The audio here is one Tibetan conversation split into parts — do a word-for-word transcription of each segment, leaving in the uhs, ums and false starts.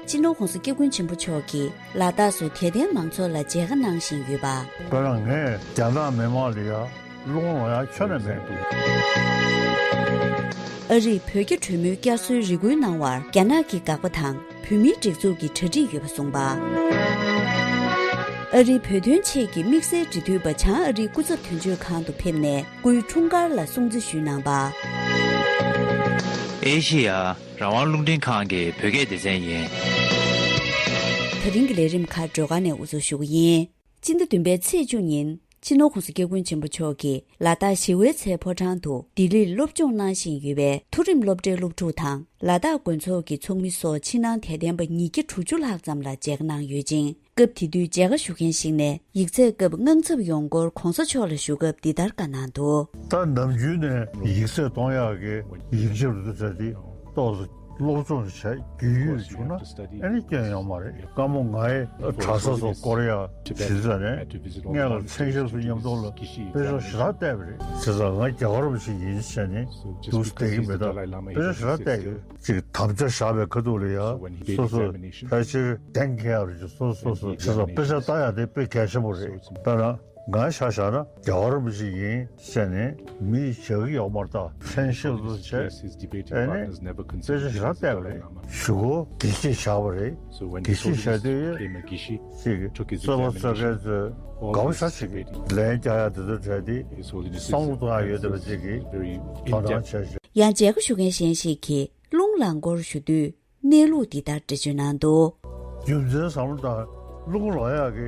སྤྱི་ནོར་༸གོང་ས་༸སྐྱབས་མགོན་ཆེན་པོ་མཆོག་གིས་ལ་དྭགས་སུ་དད་ལྡན་མང་ཚོགས་ལ་མཇལ་ཁ་གནང་བཞིན་ཡོད་པ། དཔེར་ན་ངས་རྒྱ་ནག་མི་མང་ལ་ཡ་རླུང་ལངས་ཡ་ཁྱོན་ནས་མེད་འདུག་ཨ་རིས་བོད་རྒྱ་གྲོས་མོལ་བསྐྱར་གསོའི་རེ་སྐུལ་གནང་བར་རྒྱ་ནག་གི་འགག་པ་དང་བོད་མིའི་སྒྲིག་འཛུགས་ཀྱི་གྲ་སྒྲིག་ཡོད་པ་གསུངས་པ། ཨ་རིའི་བོད་དོན་ཆེད་ཀྱི་དམིགས་བསལ་འབྲེལ་མཐུད་པ་བྱང་ཨ་རིའི་སྐུ་ཚབ་དོན་གཅོད་ཁང་དུ་ཕེབས་ནས་སྐུའི་འཁྲུངས་སྐར་ལ་སྲུང་བརྩི་ཞུས་གནང་པ། ཨེ་ཤེ་ཡ་རང་དབང་རླུང་འཕྲིན་ཁང་གི་བོད་སྐད་སྡེ་ཚན་ཡིན། དེ་རིང་གི་ལས་རིམ་ཁག་སྒྲོལ་དཀར་ནས་དབུ་འཛུགས་ཞུ་གི་ཡིན། སྤྱི་ཟླ་བདུན་པའི་ཚེས་བཅུ་ཉིན་སྤྱི་ནོར་༸གོང་ས་༸སྐྱབས་མགོན་ཆེན་པོ་མཆོག་གིས་ལ་དྭགས་ཞི་བའི་ཚལ་ཕོ་བྲང་དུ་ལྡི་ལིར་སློབ་སྦྱོང་གནང་བཞིན་ཡོད་པའི་མཐོ་རིམ་སློབ་གྲྭའི་སློབ་ཕྲུག་དང་ལ་དྭགས་དགོན་ཚོགས་ཀྱི་ཚོགས་མི་སོགས་ཕྱི་ནང་དད་ལྡན་པ་ཉིས་བརྒྱ་དྲུག་ཅུ་ལྷག་ཙམ་ལ་མཇལ་ཁ་གནང་ཡོད་ཅིང་། སྐབས་དེ་དུས་མཇལ་ཁ་ཞུ་མཁན་ཞིག་ནས་ཡིག་ཚད་སྐབས་དངངས་འཚབ་ཡོང་སྐོར་གོང་ས་མཆོག་ལ་ཞུ་སྐབས་འདི་ལྟར་བཀའ་གནང་འདུག་ད་ནམ་རྒྱུན་ནས་ཡིག་ཚད་གཏོང་ཡག་གི་ཡིག་ཆ་རུ་དུ་བྱས་ཏེ་ཏོག་ཙམ་སློབ་སྦྱོང་བྱས་རྒྱུས་ཡོད་བྱུང་ན་ཨ་ནི་སྐྱོན་ཡོང་མ་རེད། སྐར་མ་ལྔའི་གྲྭ་ས་སོགས་སྐོར་ཡག་བྱེད་ས་ནས་སྔོན་ལ་མཚན་ཞབས་སུ་མཉམ་དུ་ལ་དཔེ་ཆ་ཞེ་དྲག་བལྟས་པ་རེད། བྱས་ཙང་ང་རྒྱ་གར་བ་ཞིག་ཡིན་ཟེར་ནས་འདུག་སེ་བསྡད་ཀྱི་མེད། ད་དཔེ་ཆ་ཞེ་དྲག་བལྟས་ཡོད། ཅིག་དམ་བཅའ་བཞག་པའི་ཁ་ཐུག་ལ་ཡ་སོ་སོས་ཕལ་ཆེར་གཏན་འཁེལ་ཡག་རེད། སོ་སོ་སོ་སོ་བྱས་ཙང་དཔེ་ཆ་ལྟ་ཡག་དེ་དཔེ་གལ་ཆེན་པོ་རེད། དཔེར་ན་ང་ཆ་བཞག་ན་རྒྱ་གར་མི་ཞིག་ཡིན་ཟེར་ནས་མི་བྱེད་ཀྱི་ཡོད་མ་རེད། ད་མཚན་ཞབས་སུ་བྱས་ཨ་ནི་དཔེ་ཆ་ཞེ་དྲག་བལྟས་པ་རེད། གཞུག་གུ་དགེ་བཤེས་བཞག་པ་རེད། དགེ་བཤེས་བཞག་དུས་ཅིག་རྩོད་པ་རྩོད་མཁན་ཚོས་དགའ་པོ་ཞེ་དྲག་བྱས་ཏེ་ལན་རྒྱག་ཡག་དེ་ཚོ་བྱས་ཏེ་བསམ་བློ་གཏོང་ཡག་ཡོད་བསྡད་པ་ཅིག་གིས་དོ་སྣང་བྱས་ཤིང་། ཡང་མཇལ་ཁ་ཞུ་མཁན་གཞན་ཞིག་གིས་རླུང་ལངས་སྐོར་ཞུ་དུས་གནས་ལུགས་འདི་ལྟར་འགྲེལ་བརྗོད་གནང་འདུག་རྒྱུ་མཚན་བསམ་བློ་བཏང་། རླུང་ལངས་ཡག་གི་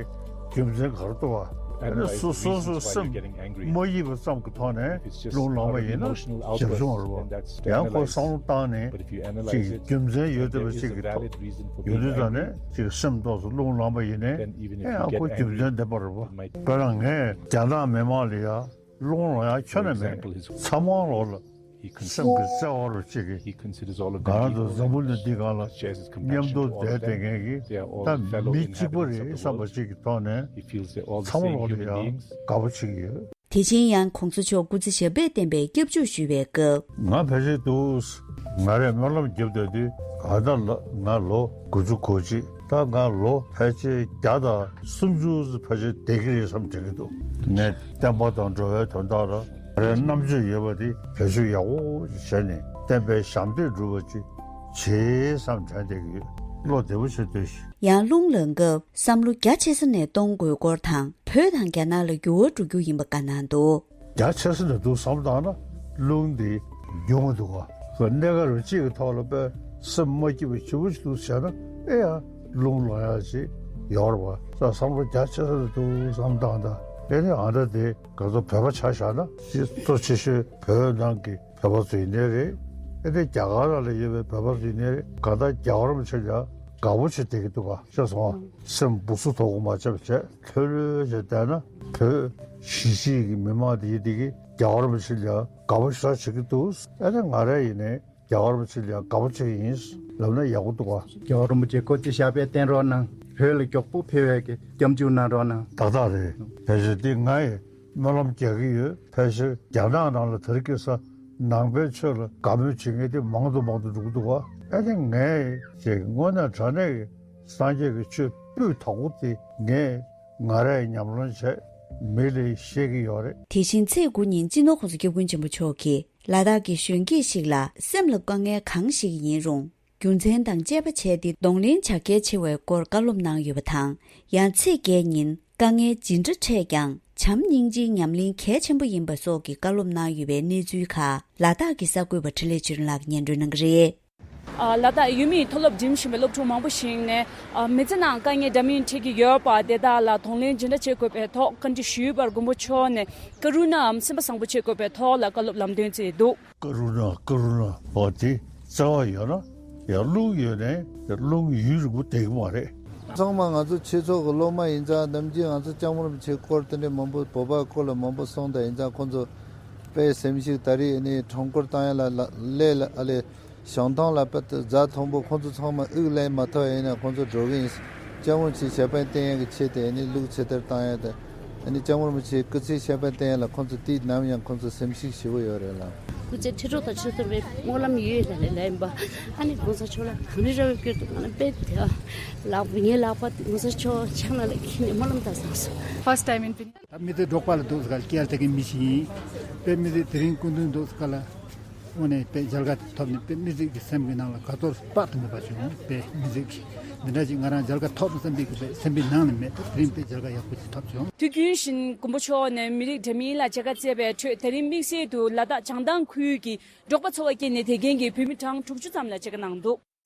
རྒྱུ་མཚན་ག་རེ་འདུག་བ། ཨ་ནི་སོ་སོ་སོ་སེམས་མ་ཡིད་པ་ཙམ་གྱི་ཐོག་ནས་རླུང་ལངས་པ་ཡིན་ན་ཞེད་བྱུང་བ་རེད་བ། ཡང་ཁོ་བསམ་བློ་བཏང་ནས་ཅིག་རྒྱུ་མཚན་ཡོད་བསྡད་པ་ཅིག་གི་ཐོག་ཡོད་དུས་ཙང་ནས་ཅིག་སེམས་ཐོག་སུ་རླུང་ལངས་པ་ཡིན་ནའི་ཡང་ཁོ་རྒྱུ་མཚན་ལྡན་པ་རེད་བ། དཔེར་ན་ངས་རྒྱ་ནག་མི་མང་ལ་ཡ་རླུང་ལངས་ཡག་ཁྱོན་ནས་མེད། ཚང་མ་ལོག་ལ། སེམས་ཀྱི་བརྩེ་བ་རུ་གཅིག་གིས་ང་རང་ཚོ་འཛམ་བུ་གླིང་འདི་སྒང་ལ་མཉམ་དུ་བསྡད་བསྡད་མཁན་གྱི་ད་མི་གཅིག་པ་རེད་བསམ་པ་ཅིག་གི་ཐོག་ནས་ཚང་མ་ལོག་ལ་ཡང་དགའ་པོ་བྱེད་ཀྱི་ཡོད། དེ་བཞིན་ཡང་གོང་ས་མཆོག་སྐུ་ཚེ་ཞབས་པད་བརྟན་པའི་སྐྱབས་འཇུག་ཞུ་བའི་སྐབས། ང་ཕལ་ཆེར་འདུག་ང་རས་སྨོན་ལམ་རྒྱབ་བསྡད་དུས་གང་ལྟར་ལ་ང་ལོ་དགུ་བཅུ་གོ་གཅིག་ད་ང་ལོ་ཕལ་ཆེར་བརྒྱ་དང་སུམ་ཅུ་ཕལ་ཆེར་བསྡད་ཀྱི་རེད་བསམ་དྲན་གྱི་འདུག་ངས་བསྟན་པ་དང་འགྲོ་བའི་དོན་དག་ལ་རེ་རྣམ་དཔྱོད་ཡོད་པ་དེ་བེད་སྤྱོད་ཡག་པོ་ཞིག་བྱས་ནས་བསྟན་པའི་ཞབས་འདེགས་སྒྲུབ་པ་ཅིག་བྱེད་བསམ་དྲན་བསྡད་ཀྱི་ཡོད། བློ་བདེ་པོ་བྱེད་སྡོད་ཤིག་ཡང་རླུང་ལངས་སྐབས་བསམ་བློ་རྒྱ་ཆེ་ས་ནས་གཏོང་དགོས་སྐོར་དང་བོད་དང་རྒྱ་ནག་ལ་འགྱུར་བ་འགྲོ་རྒྱུ་ཡིན་པ་བཀའ་གནང་འདུག་རྒྱ་ཆེ་ས་ནས་འདུག་བསམ་བཏང་ན་རླུང་འདི་རྒྱུ་མ་འདུག་ག་གནས་སྐབས་རེ་གཅིག་གི་ཐོག་ལ་དཔེ་སེམས་མ་སྐྱིད་པ་ཞེ་པོ་ཞིག་འདུག་བྱས་ན་ཨེ་ཡ་རླུང་ལངས་ཡག་ཅིག་ཡོད་རེད་བ། ས་བསམ་བློ་རྒྱ་ཆེ་ས་ནས་འདུག་བསམ་བཏང་ད་ཨེ་ནི་ཨ་འདྲ་དེ་ག་ཚོད་བོད་པ་ཆ་བཞག་ན་ཅིག་གཙོ་ཆེ་ཤོས་བོད་ནང་གི་བོད་པ་ཚོ་ཡིན་ནའི་རེད། ཨེ་ནི་རྒྱ་གར་ལ་ཡོད་པའི་བོད་པ་ཚོ་ཡིན་ནའི་རེད། གང་ལྟར་རྒྱལ་བ་རིན་པོ་ཆེ་ལ་དགའ་པོ་བྱེད་བསྡད་ཀྱི་འདུག་ག་ཤེས་སོང་ང་། སེམས་སྦུག་སུ་དོག་པོ་མ་བྱས་པ་བྱས་ལྷོད་ལྷོད་བྱས་བསྡད་ན་བོད་གཞིས་བྱེས་ཀྱི་མི་མང་དེ་ཡིན་དེ་གི་རྒྱལ་བ་རིན་པོ་ཆེ་ལ་དགའ་པོ་ཞེ་དྲག་བྱེད་ཀྱི་འདུག་ཨ་ནི་ང་རང་ཡིན་ནའི་རྒྱལ་བ་རིན་པོ་ཆེ་ལ་དགའ་པོ་བྱེད་ཀྱི་ཡིན་ལབ་ན་ཡག་པོ་འདུག་ག་རྒྱལ་བ་རིན་པོ་ཆེ་སྐུ་ཚེ་ཞབས་པད་བརྟན་རོགས་གནང་། བོད་ལ་མགྱོགས་པོ་ཕེབས་པའི་གི་སྐྱབས་འཇུག་གནང་རོགས་གནང་། ཏག་ཏག་རེད། ཕལ་ཆེར་འདི་ང་ཡི་སྨོན་ལམ་རྒྱག་གི་ཡོད། ཕལ་ཆེར་རྒྱ་ནག་ནང་ལ་དེ་རིང་ཁ་སང་ནང་པའི་ཆོས་ལ་དགའ་མོས་བྱེད་མཁན་དེ་མང་དུ་མང་དུ་འགྲོ་གི་འདུག་ག་ཨ་ནི་ངས་ཅིག་དངོས་གནས་དྲང་གནས་ཀྱི་སངས་རྒྱས་ཀྱི་ཆོས་སྤུས་དག་པོ་དེ་ངས་ང་རས་ཉམས་ལེན་བྱས་མི་ལ་བཤད་ཀྱི་ཡོད་རེད། དེ་བཞིན་ཚེས་དགུ་ཉིན་སྤྱི་ནོར་༸གོང་ས་༸སྐྱབས་མགོན་ཆེན་པོ་མཆོག་གིས་ལ་དྭགས་ཀྱི་གཞོན་སྐྱེས་ཤིག་ལ་སེམས་ལ་དཀའ་ངལ་གང་ཞིག་ཡིན་རུང་རྒྱུ་མཚན་དང་དཔྱད་པ་བྱས་ཏེ་གདོང་ལེན་བྱ་གལ་ཆེ་བའི་སྐོར་བཀའ་སློབ་གནང་ཡོད་པ་དང་། ཡང་ཚེས་བརྒྱད་ཉིན་དཀའ་ངལ་ཇི་འདྲ་འཕྲད་ཀྱང་བྱམས་སྙིང་རྗེའི་ཉམས་ལེན་གལ་ཆེན་པོ་ཡིན་པ་སོགས་ཀྱི་བཀའ་སློབ་གནང་ཡོད་པའི་གནས་ཚུལ་ཁག་ལ་དྭགས་ཀྱི་གསར་འགོད་པ་འཕྲིན་ལས་ཆོས་སྒྲོན་ལགས་སྙན་སྒྲོན་གནང་གི་རེད། ལ་དྭགས་ཡུལ་མིའི་མཐོ་སློབ་འགྲིམ་བཞིན་པའི་སློབ་ཕྲུག་མང་པོ་ཞིག་ནས་མི་ཚེ་ནང་དཀའ་ངལ་འདྲ་མིན་འཕྲད་ཀྱི་ཡོད་པ་དེ་དག་ལ་གདོང་ལེན་ཇི་འདྲ་བྱེད་དགོས་པའི་ཐོག་བཀའ་འདྲི་ཞུས་པར་མགོན་པོ་མཆོག་ནས་ཀ་རུ་ཎའམ་སེམས་པ་བཟང་པོ་བྱེད་དགོས་པའི་ཐོག་ལ་བཀའ་སློབ་ལམ་སྟོན་བྱས་འདུག་ཀ་རུ་ཎ་ཀ་རུ་ཎ་འོ་དེ་བརྩེ་བ་ཡོད་ན་ཡང་རླུང་ཡོད་ནས་རླུང་ཡུན་རིང་པོ་བསྡད་ཀྱི་མ་རེད། ཚང་མ་ང་ཚོ་ཆོས་ཚོགས་ཀྱི་སློབ་མ་ཡིན་ཙང་ནམ་རྒྱུན་ང་ཚོ་སྐྱབས་མགོན་རིན་པོ་ཆེའི་སྐོར་དེ་འདྲའི་མང་པོ་བོད་པའི་སྐོར་ལ་མང་པོ་གསུངས་དང་ཡིན་ཙང་ཁོང་ཚོ་དཔེ་སེམས་ཤུགས་ད་རེས་ཨ་ནི་ཁྲོམ་སྐོར་བཏང་ཡ་ལ་ལ་ལས་ལ་ཨ་ལས་བྱང་ཐང་ལ་དཔེ་ད་རྫ་མཐོན་པོ་ཁོང་ཚོ་ཚང་མ་དབུགས་ལེན་མ་ཐུབ་ཡིན་ན་ཁོང་ཚོ་འགྲོ་གི་ཡིན། སྐྱབས་མགོན་ཆེ་ཞབས་པད་བརྟན་ཡ་གི་ཆེད་དུ་ཨ་ནི་ལུག་ཕྱི་དར་བཏང་ཡ་དང་ཨ་ནི་སྐྱབས་མགོན་རིན་པོ་ཆེའི་སྐུ་ཚེ་ཞབས་པད་བརྟན་ཡ་ལ་ཁོང་ཚོ་དུས་ནམ་ཡང་ཁོང་ཚོ་སེམས་ཤུགས་ཞེ་པོ་ཡོད་རེད་ལ། སྐུ་ཚེ་ཁྲི་ཕྲག་དང་ཆོས་སྟོན་པའི་སྨོན་ལམ་ཡོད་ལ་ལ་ལ་ཡིན་པ། ཨ་ནི་གོང་ས་མཆོག་ལ་གངས་རི་ར་བས་བསྐྱོད་དུ་ང་ལ་དཔེ་དེ་ལག་པ་ངའི་ལག་པ་གོང་ས་མཆོག་ཕྱག་ན་ལ་འཁྱེར་ནས་སྨོན་ལམ་བཏབ་སོང་། First time in Pune. ད་མི་ཚེ་འབྲོག་པ་ལ་འདུག་ས་ག་ལ་སྐྱེལ་ཐེག་གི་མི་ཞིག་ཡིན། དཔེ་མི་ཚེ་དེ་རིང་སྐུ་མདུན་འདུག་ས་ག་ལ་དངོས་གནས་དཔེ་མཇལ་ཁ་ཐོབ་ནས་དཔེ་མི་ཚེ་གི་སེམས་ཀྱི་ནང་ལ་དགའ་ཚོར་དཔག་ཏུ་མེད་པ་བྱུང་། དཔེ་མི་ཚེ་གི་འདི་འདྲ་ཅིག་ང་རང་མཇལ་ཁ་ཐོབ་བསམ་པའི་གི་དཔེ་སེམས་པའི་ནང་ནས་མེད། དེ་རིང་དཔེ་མཇལ་ཁ་ཡག་པོ་ཅིག་ཐོབ་བྱུང་། དུས་རྒྱུན་བཞིན་མགོན་པོ་མཆོག་ནས་མི་རིགས་འདྲ་མིན་ལ་མཇལ་ཁ་བསྩལ་བའི་ཁྲོད། ད་རིང་དམིགས་བསལ་དུ་ལ་དྭགས་བྱང་ཐང་ཁུལ་གྱི་འབྲོག་པ་འཚོ་བ་སྐྱེལ་ནས་བསྡད་མཁན་གྱི་བོད་མི་གྲངས་དྲུག་ཅུ་ཙམ་ལ་མཇལ་ཁ་གནང་འདུག་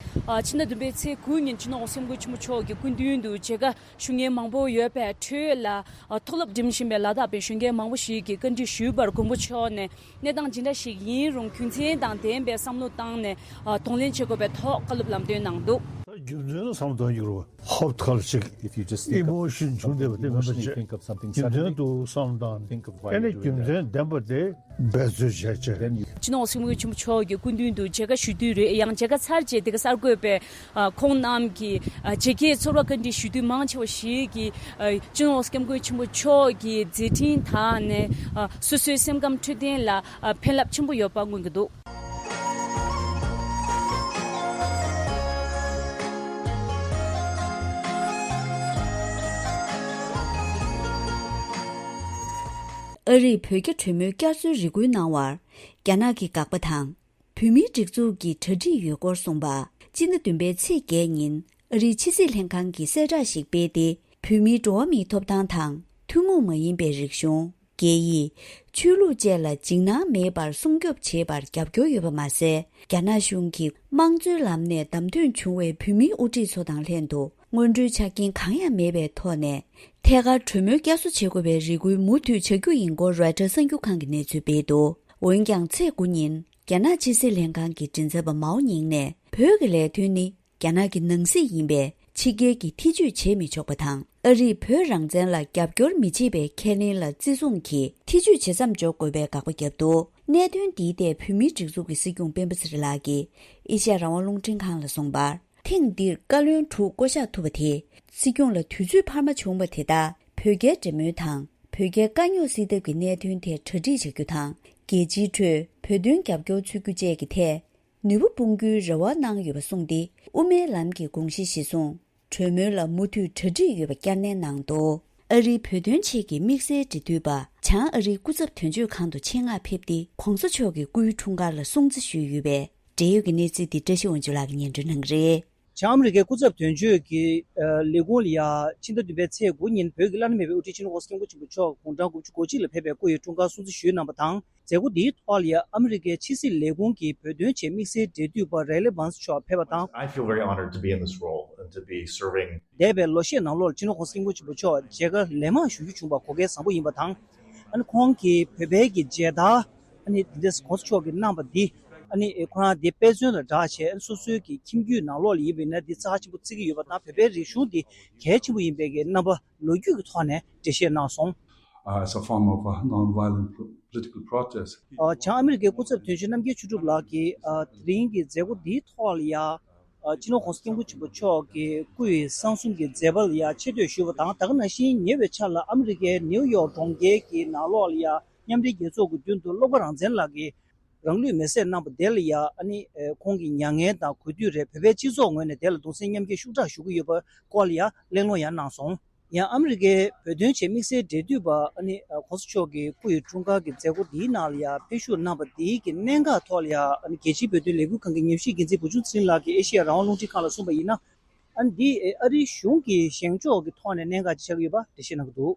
ཨ། ཕྱི་ཟླ་བདུན་པའི་ཚེས་དགུ་ཉིན་སྤྱི་ནོར་༸གོང་ས་༸སྐྱབས་མགོན་ཆེན་པོ་མཆོག་གི་སྐུ་མདུན་དུ་མཇལ་ཁ་ཞུ་མཁན་མང་པོ་ཡོད་པའི་ཁྲོད་ལ། ཨ། མཐོ་སློབ་འགྲིམ་བཞིན་པའི་ལ་དྭགས་པའི་གཞོན་སྐྱེས་མང་པོ་ཞིག་གིས་བཀའ་འདྲི་ཞུས་པར་མགོན་པོ་མཆོག་ནས་གནས་སྟངས་ཇི་འདྲ་ཞིག་ཡིན་རུང་རྒྱུ་མཚན་དང་ལྡན་པའི་བསམ་བློ་བཏང་ནས། ཨ། གདོང་ལེན་བྱེད་དགོས་པའི་ཐོག་བཀའ་སློབ་ལམ་སྟོན་གནང་འདུག་རྒྱུ་མཚན་ལ་བསམ་བློ་གཏོང་རྒྱུ་རེད་བ། ཧོབ་ཁ་ལ་ཅིག་If you just think of ཨི་མོ་ཤན་བྱུང་བསྡད་པ་དེ་མིན་པ་བྱས། Think of something རྒྱུ་མཚན་suddenly, དུ་བསམ་བློ་བཏང་། Think of why ཨེ་ནས་you're རྒྱུ doing that. མཚན་ལྡན་པ་དེ་འབད་རྩོལ་བྱས་བྱས། Then you སྤྱི་ནོར་༸གོང་ས་༸སྐྱབས་མགོན་ཆེན་པོ་མཆོག་གི་སྐུ་མདུན་དུ་མཇལ་ཁ་ཞུ་དུས་རེད། ཡང་མཇལ་ཁ་ཚར་རྗེས་དེ་ག་གསར་འགོད་པས། ཨ། ཁོང་རྣམས་ཀྱི། ཨ། མཇལ་ཁའི་ཚོར་བ་བཀའ་འདྲི་ཞུ་དུས་མང་ཆེ་བ་ཞིག་གིས། ཨ། སྤྱི་ནོར་༸གོང་ས་༸སྐྱབས་མགོན་ཆེན་པོ་མཆོག་གི་མཛད་འཕྲིན་དག་ནས། ཨ། སོ་སོའི་སེམས་ཁམས་འཕྲོད་བསྟེན་ལ། ཨ། ཕན་རླབས་ཆེན་པོ་ཡོད་པ་མངོན་གྱི་འདུག་ཨ་རིས་བོད་རྒྱ་གྲོས་མོལ་བསྐྱར་གསོའི་རེ་སྐུལ་གནང་བར། རྒྱ་ནག་གི་དགག་པ་དང་། བོད་མིའི་སྒྲིག་འཛུགས་ཀྱི་གྲ་སྒྲིག་ཡོད་སྐོར་གསུངས་པ། སྤྱི་ཟླ་བདུན་པའི་ཚེས་བརྒྱད་ཉིན་ཨ་རིའི་ཕྱི་སྲིད་ལྷན་ཁང་གིས་གསལ་བསྒྲགས་ཤིག་སྤེལ་ཏེ། བོད་མིའི་འགྲོ་བ་མིའི་ཐོབ་ཐང་དང་། ཐུན་མོང་མ་ཡིན་པའི་རིག་གཞུང་། སྐད་ཡིག་ཆོས་ལུགས་བཅས་ལ་འཇིགས་སྣང་མེད་པར་སྲུང་སྐྱོབ་བྱེད་པར་རྒྱབ་སྐྱོར་ཡོད་པ་མ་ཟད། རྒྱ་ནག་གཞུང་གིས་དམངས་གཙོའི་ལམ་ནས་བདམས་ཐོན་བྱུང་བའི་བོད་མིའི་དབུ་ཁྲིད་ཚོ་དང་ལྷན་དུ་སྔོན་འགྲོའི་ཆ་རྐྱེན་གང་ཡང་མེད་པའི་ཐོག་ནས། ཐད་ཀར་གྲོས་མོལ་བསྐྱར་གསོ་བྱེད་དགོས་པའི་རེ་སྐུལ་མུ་མཐུད་བྱ་རྒྱུ་ཡིན་སྐོར་རོའི་ཊར་གསར་འགྱུར་ཁང་གིས་གནས་ཚུལ་སྤེལ་འདུག་འོན་ཀྱང་། ཚེས་དགུ་ཉིན་རྒྱ་ནག་ཕྱི་སྲིད་ལྷན་ཁང་གི་མགྲིན་ཚབ་པ་མའོ་ཉིང་ནས། བོད་ཀྱི་ལས་དོན་ནི་རྒྱ་ནག་གི་ནང་སྲིད་ཡིན་པས། ཕྱི་རྒྱལ་གྱིས་ཐེ་ཇུས་བྱེད་མི་ཆོག་པ་དང་། ཨ་རིས་བོད་རང་བཙན་ལ་རྒྱབ་སྐྱོར་མི་བྱེད་པའི་ཁས་ལེན་ལ་བརྩི་སྲུང་གིས་ཐེ་ཇུས་བྱེད་མཚམས་འཇོག་དགོས་པའི་དགག་པ་བརྒྱབ་འདུག་གནད་དོན་འདིའི་ཐད་བོད་མིའི་སྒྲིག་འཛུགས་ཀྱི་སྲིད་སྐྱོང་སྤེན་པ་ཚེ་རིང་ལགས་ཀྱིས་ཨེ་ཤ་ཡ་རང་དབང་རླུང་འཕྲིན་ཁང་ལ་གསུངས་པར། ཐེངས་འདིར་བཀའ་བློན་དྲུག་བསྐོ་གཞག་ཐུབ་པ་དེས། སྲིད་སྐྱོང་ལ་དུས་ཚོད་འཕར་མ་བྱུང་བ་དེ་དག་བོད་རྒྱའི་འབྲེལ་མོལ་དང་། བོད་རྒྱའི་དཀའ་རྙོག་སེལ་ཐབས་ཀྱི་གནད་དོན་ཐད་གྲ་སྒྲིག་བྱ་རྒྱུ་དང་། རྒྱལ་སྤྱིའི་ཁྲོད་བོད་དོན་རྒྱབ་སྐྱོར་འཚོལ་རྒྱུ་བཅས་ཀྱི་ཐད། ནུས་པ་སྤུངས་རྒྱུའི་རེ་བ་གནང་ཡོད་པ་གསུངས་ཏེ། དབུ་མའི་ལམ་གྱི་དགོངས་གཞི་གཞིར་བཟུང་། གྲོས་མོལ་ལ་མུ་མཐུད་གྲ་སྒྲིག་ཡོད་པ་བསྐྱར་ནན་གནང་འདུག་ཨ་རིའི་བོད་དོན་ཆེད་ཀྱི་དམིགས་བསལ་འབྲེལ་མཐུད་པ། བྱང་ཨ་རིའི་སྐུ་ཚབ་དོན་གཅོད་ཁང་དུ་ཆེད་མངགས་ཕེབས་ཏེ། ྋགོང་ས་མཆོག་གི་སྐུའི་འཁྲུངས་སྐར་ལ་སྲུང་བརྩི་ཞུས་ཡོད་པས། འབྲེལ་ཡོད་ཀྱི་གནས་ཚུལ་འདི་བཀྲ་ཤིས་དབང་ཕྱུག་ལགས་ཀྱིས་སྙན་སྒྲོན་གནང་གི་རེད། བྱང་ཨ་མི་རི་ཀའི་སྐུ་ཚབ་དོན་གཅོད་ཀྱི་ཨ་ལས་ཁུངས་ལ་ཡ་ཕྱི་ཟླ་བདུན་པའི་ཚེས་དགུ་ཉིན་བོད་ཀྱི་བླ་ན་མེད་པའི་དབུ་ཁྲིད་སྤྱི་ནོར་༧གོང་ས་༧སྐྱབས་མགོན་ཆེན་པོ་མཆོག་དགུང་གྲངས་དགུ་བཅུ་གོ་གཅིག་ལ་ཕེབས་པའི་སྐུ་ཡི་འཁྲུངས་སྐར་སྲུང་བརྩི་ཞུས་གནང་བ་དང་། མཛད་སྒོ་འདིའི་ཐོག་ལ་ཡ་ཨ་མི་རི་ཀའི་ཕྱི་སྲིད་ལས་ཁུངས་ཀྱི་བོད་དོན་ཆེད་དམིགས་བསལ་འབྲེལ་མཐུད་པ་རེ་ལི་བཱན་སི་མཆོག་ཕེབས་པ་དང་། I feel very honored to be in this role and to be serving འདས་པའི་ལོ་ཤས་ནང་ལོགས་ལ་སྤྱི་ནོར་༧གོང་ས་༧སྐྱབས་མགོན་ཆེན་པོ་མཆོག་མཇལ་ཁ་ལན་མང་ཞུ་རྒྱུ་བྱུང་བ་གོ་སྐལ་བཟང་པོ་ཡིན་པ་དང་། ཨ་ནི་ཁོང་གིས་བོད་པའི་གི་མཇལ་དར་ཨ་ནི་འདི་འདྲ་༧གོང་ས་མཆོག་གིས་གནང་པ་འདི་ཨ་ནི་ཁོ་རང་འདི་དཔེ་མཚོན་དང་སྦྲགས་བྱས། ཨ་ནི་སོ་སོའི་གི་ཁྱིམ་རྒྱུད་ནང་ལོགས་ལ་ཡིན་པ་ཡིན་ན་འདི་རྩ་ཆེན་པོ་བརྩི་གི་ཡོད་པ་དང་། བོད་པའི་རིག་གཞུང་འདི་གལ་ཆེན་པོ་ཡིན་པའི་གི་རྣམ་པ་ལོ་རྒྱུས་ཀྱི་ཐོག་ནས་འགྲེལ་བཤད་གནང་སོང་། Uh, as a form of a non-violent political protest. ཨ། བྱང་ཨ་མི་རི་ཀའི་སྐུ་ཚབ་དོན་གཅོད་རྣམ་རྒྱལ་ཆོས་གྲུབ་ལགས་ཀྱིས་ཨ་དེ་རིང་གི་མཛད་སྒོ་འདིའི་ཐོག་ལ་ཡ། ཨ། སྤྱི་ནོར་༧གོང་ས་༧སྐྱབས་མགོན་ཆེན་པོ་མཆོག་གི་སྐུ་ཡི་གསང་གསུམ་གྱི་མཛད་པ་ལ་ཡ་ཆེ་བསྟོད་ཞུས་པ་དང་། ད་ག་ནང་བཞིན་ཉེ་བའི་ཆར་ལ་ཨ་མི་རི་ཀའི་ནེའུ་ཡོག་གྲོང་ཁྱེར་གྱི་ནང་ལོགས་ལ་ཡ་མཉམ་འབྲེལ་རྒྱལ་ཚོགས་ཀྱི་མདུན་དུ་བློ་དགའ་རང་བཙན་ལགས་ཀྱིས་རང་ལུས་མེར་སྲེག་གནང་པ་དེ་ལ་ཡ་ཨ་ནི་ཁོང་གི་མྱ་ངན་དང་གུས་འདུད་རེད། བོད་པའི་སྤྱི་ཚོགས་ངོས་ནས་དེ་ལ་གདུང་སེམས་མཉམ་སྐྱེད་ཤུགས་དྲག་ཞུ་གི་ཡོད་པ་སྐོར་ལ་ཡ་གླེང་སློང་ཡང་གནང་སོང་། ཡང་ཨ་མི་རི་ཀའི་བོད་དོན་ཆེད་དམིགས་བསལ་འབྲེལ་མཐུད་པ་ཨ་ནི་ཨ་༧གོང་ས་མཆོག་གི་སྐུ་ཡི་འཁྲུངས་སྐར་གྱི་མཛད་སྒོ་འདིའི་ནང་ལ་ཡང་ཕེབས་ཞུགས་གནང་བ་འདིའི་གི་གནད་འགག་ཐོག་ལ་ཡང་ཨ་ནི་རྒྱལ་སྤྱིའི་བོད་དོན་ལས་འགུལ་ཁང་གི་ཉམས་ཞིབ་འགན་འཛིན་བུ་ཆུང་ཚེ་རིང་ལགས་ཀྱིས་ཨེ་ཤེ་ཡ་རང་དབང་རླུང་འཕྲིན་ཁང་ལ་གསུངས་པ་ཡིན་ན། ཨ་ནི་འདི་ཨ་རིའི་གཞུང་གི་བཞེངས་ཕྱོགས་ཀྱི་ཐོག་ནས་གནད་འགག་ཅིག་ཆགས་ཀྱི་ཡོད་པ་འགྲེལ་བཤད་གནང་གི་འདུག་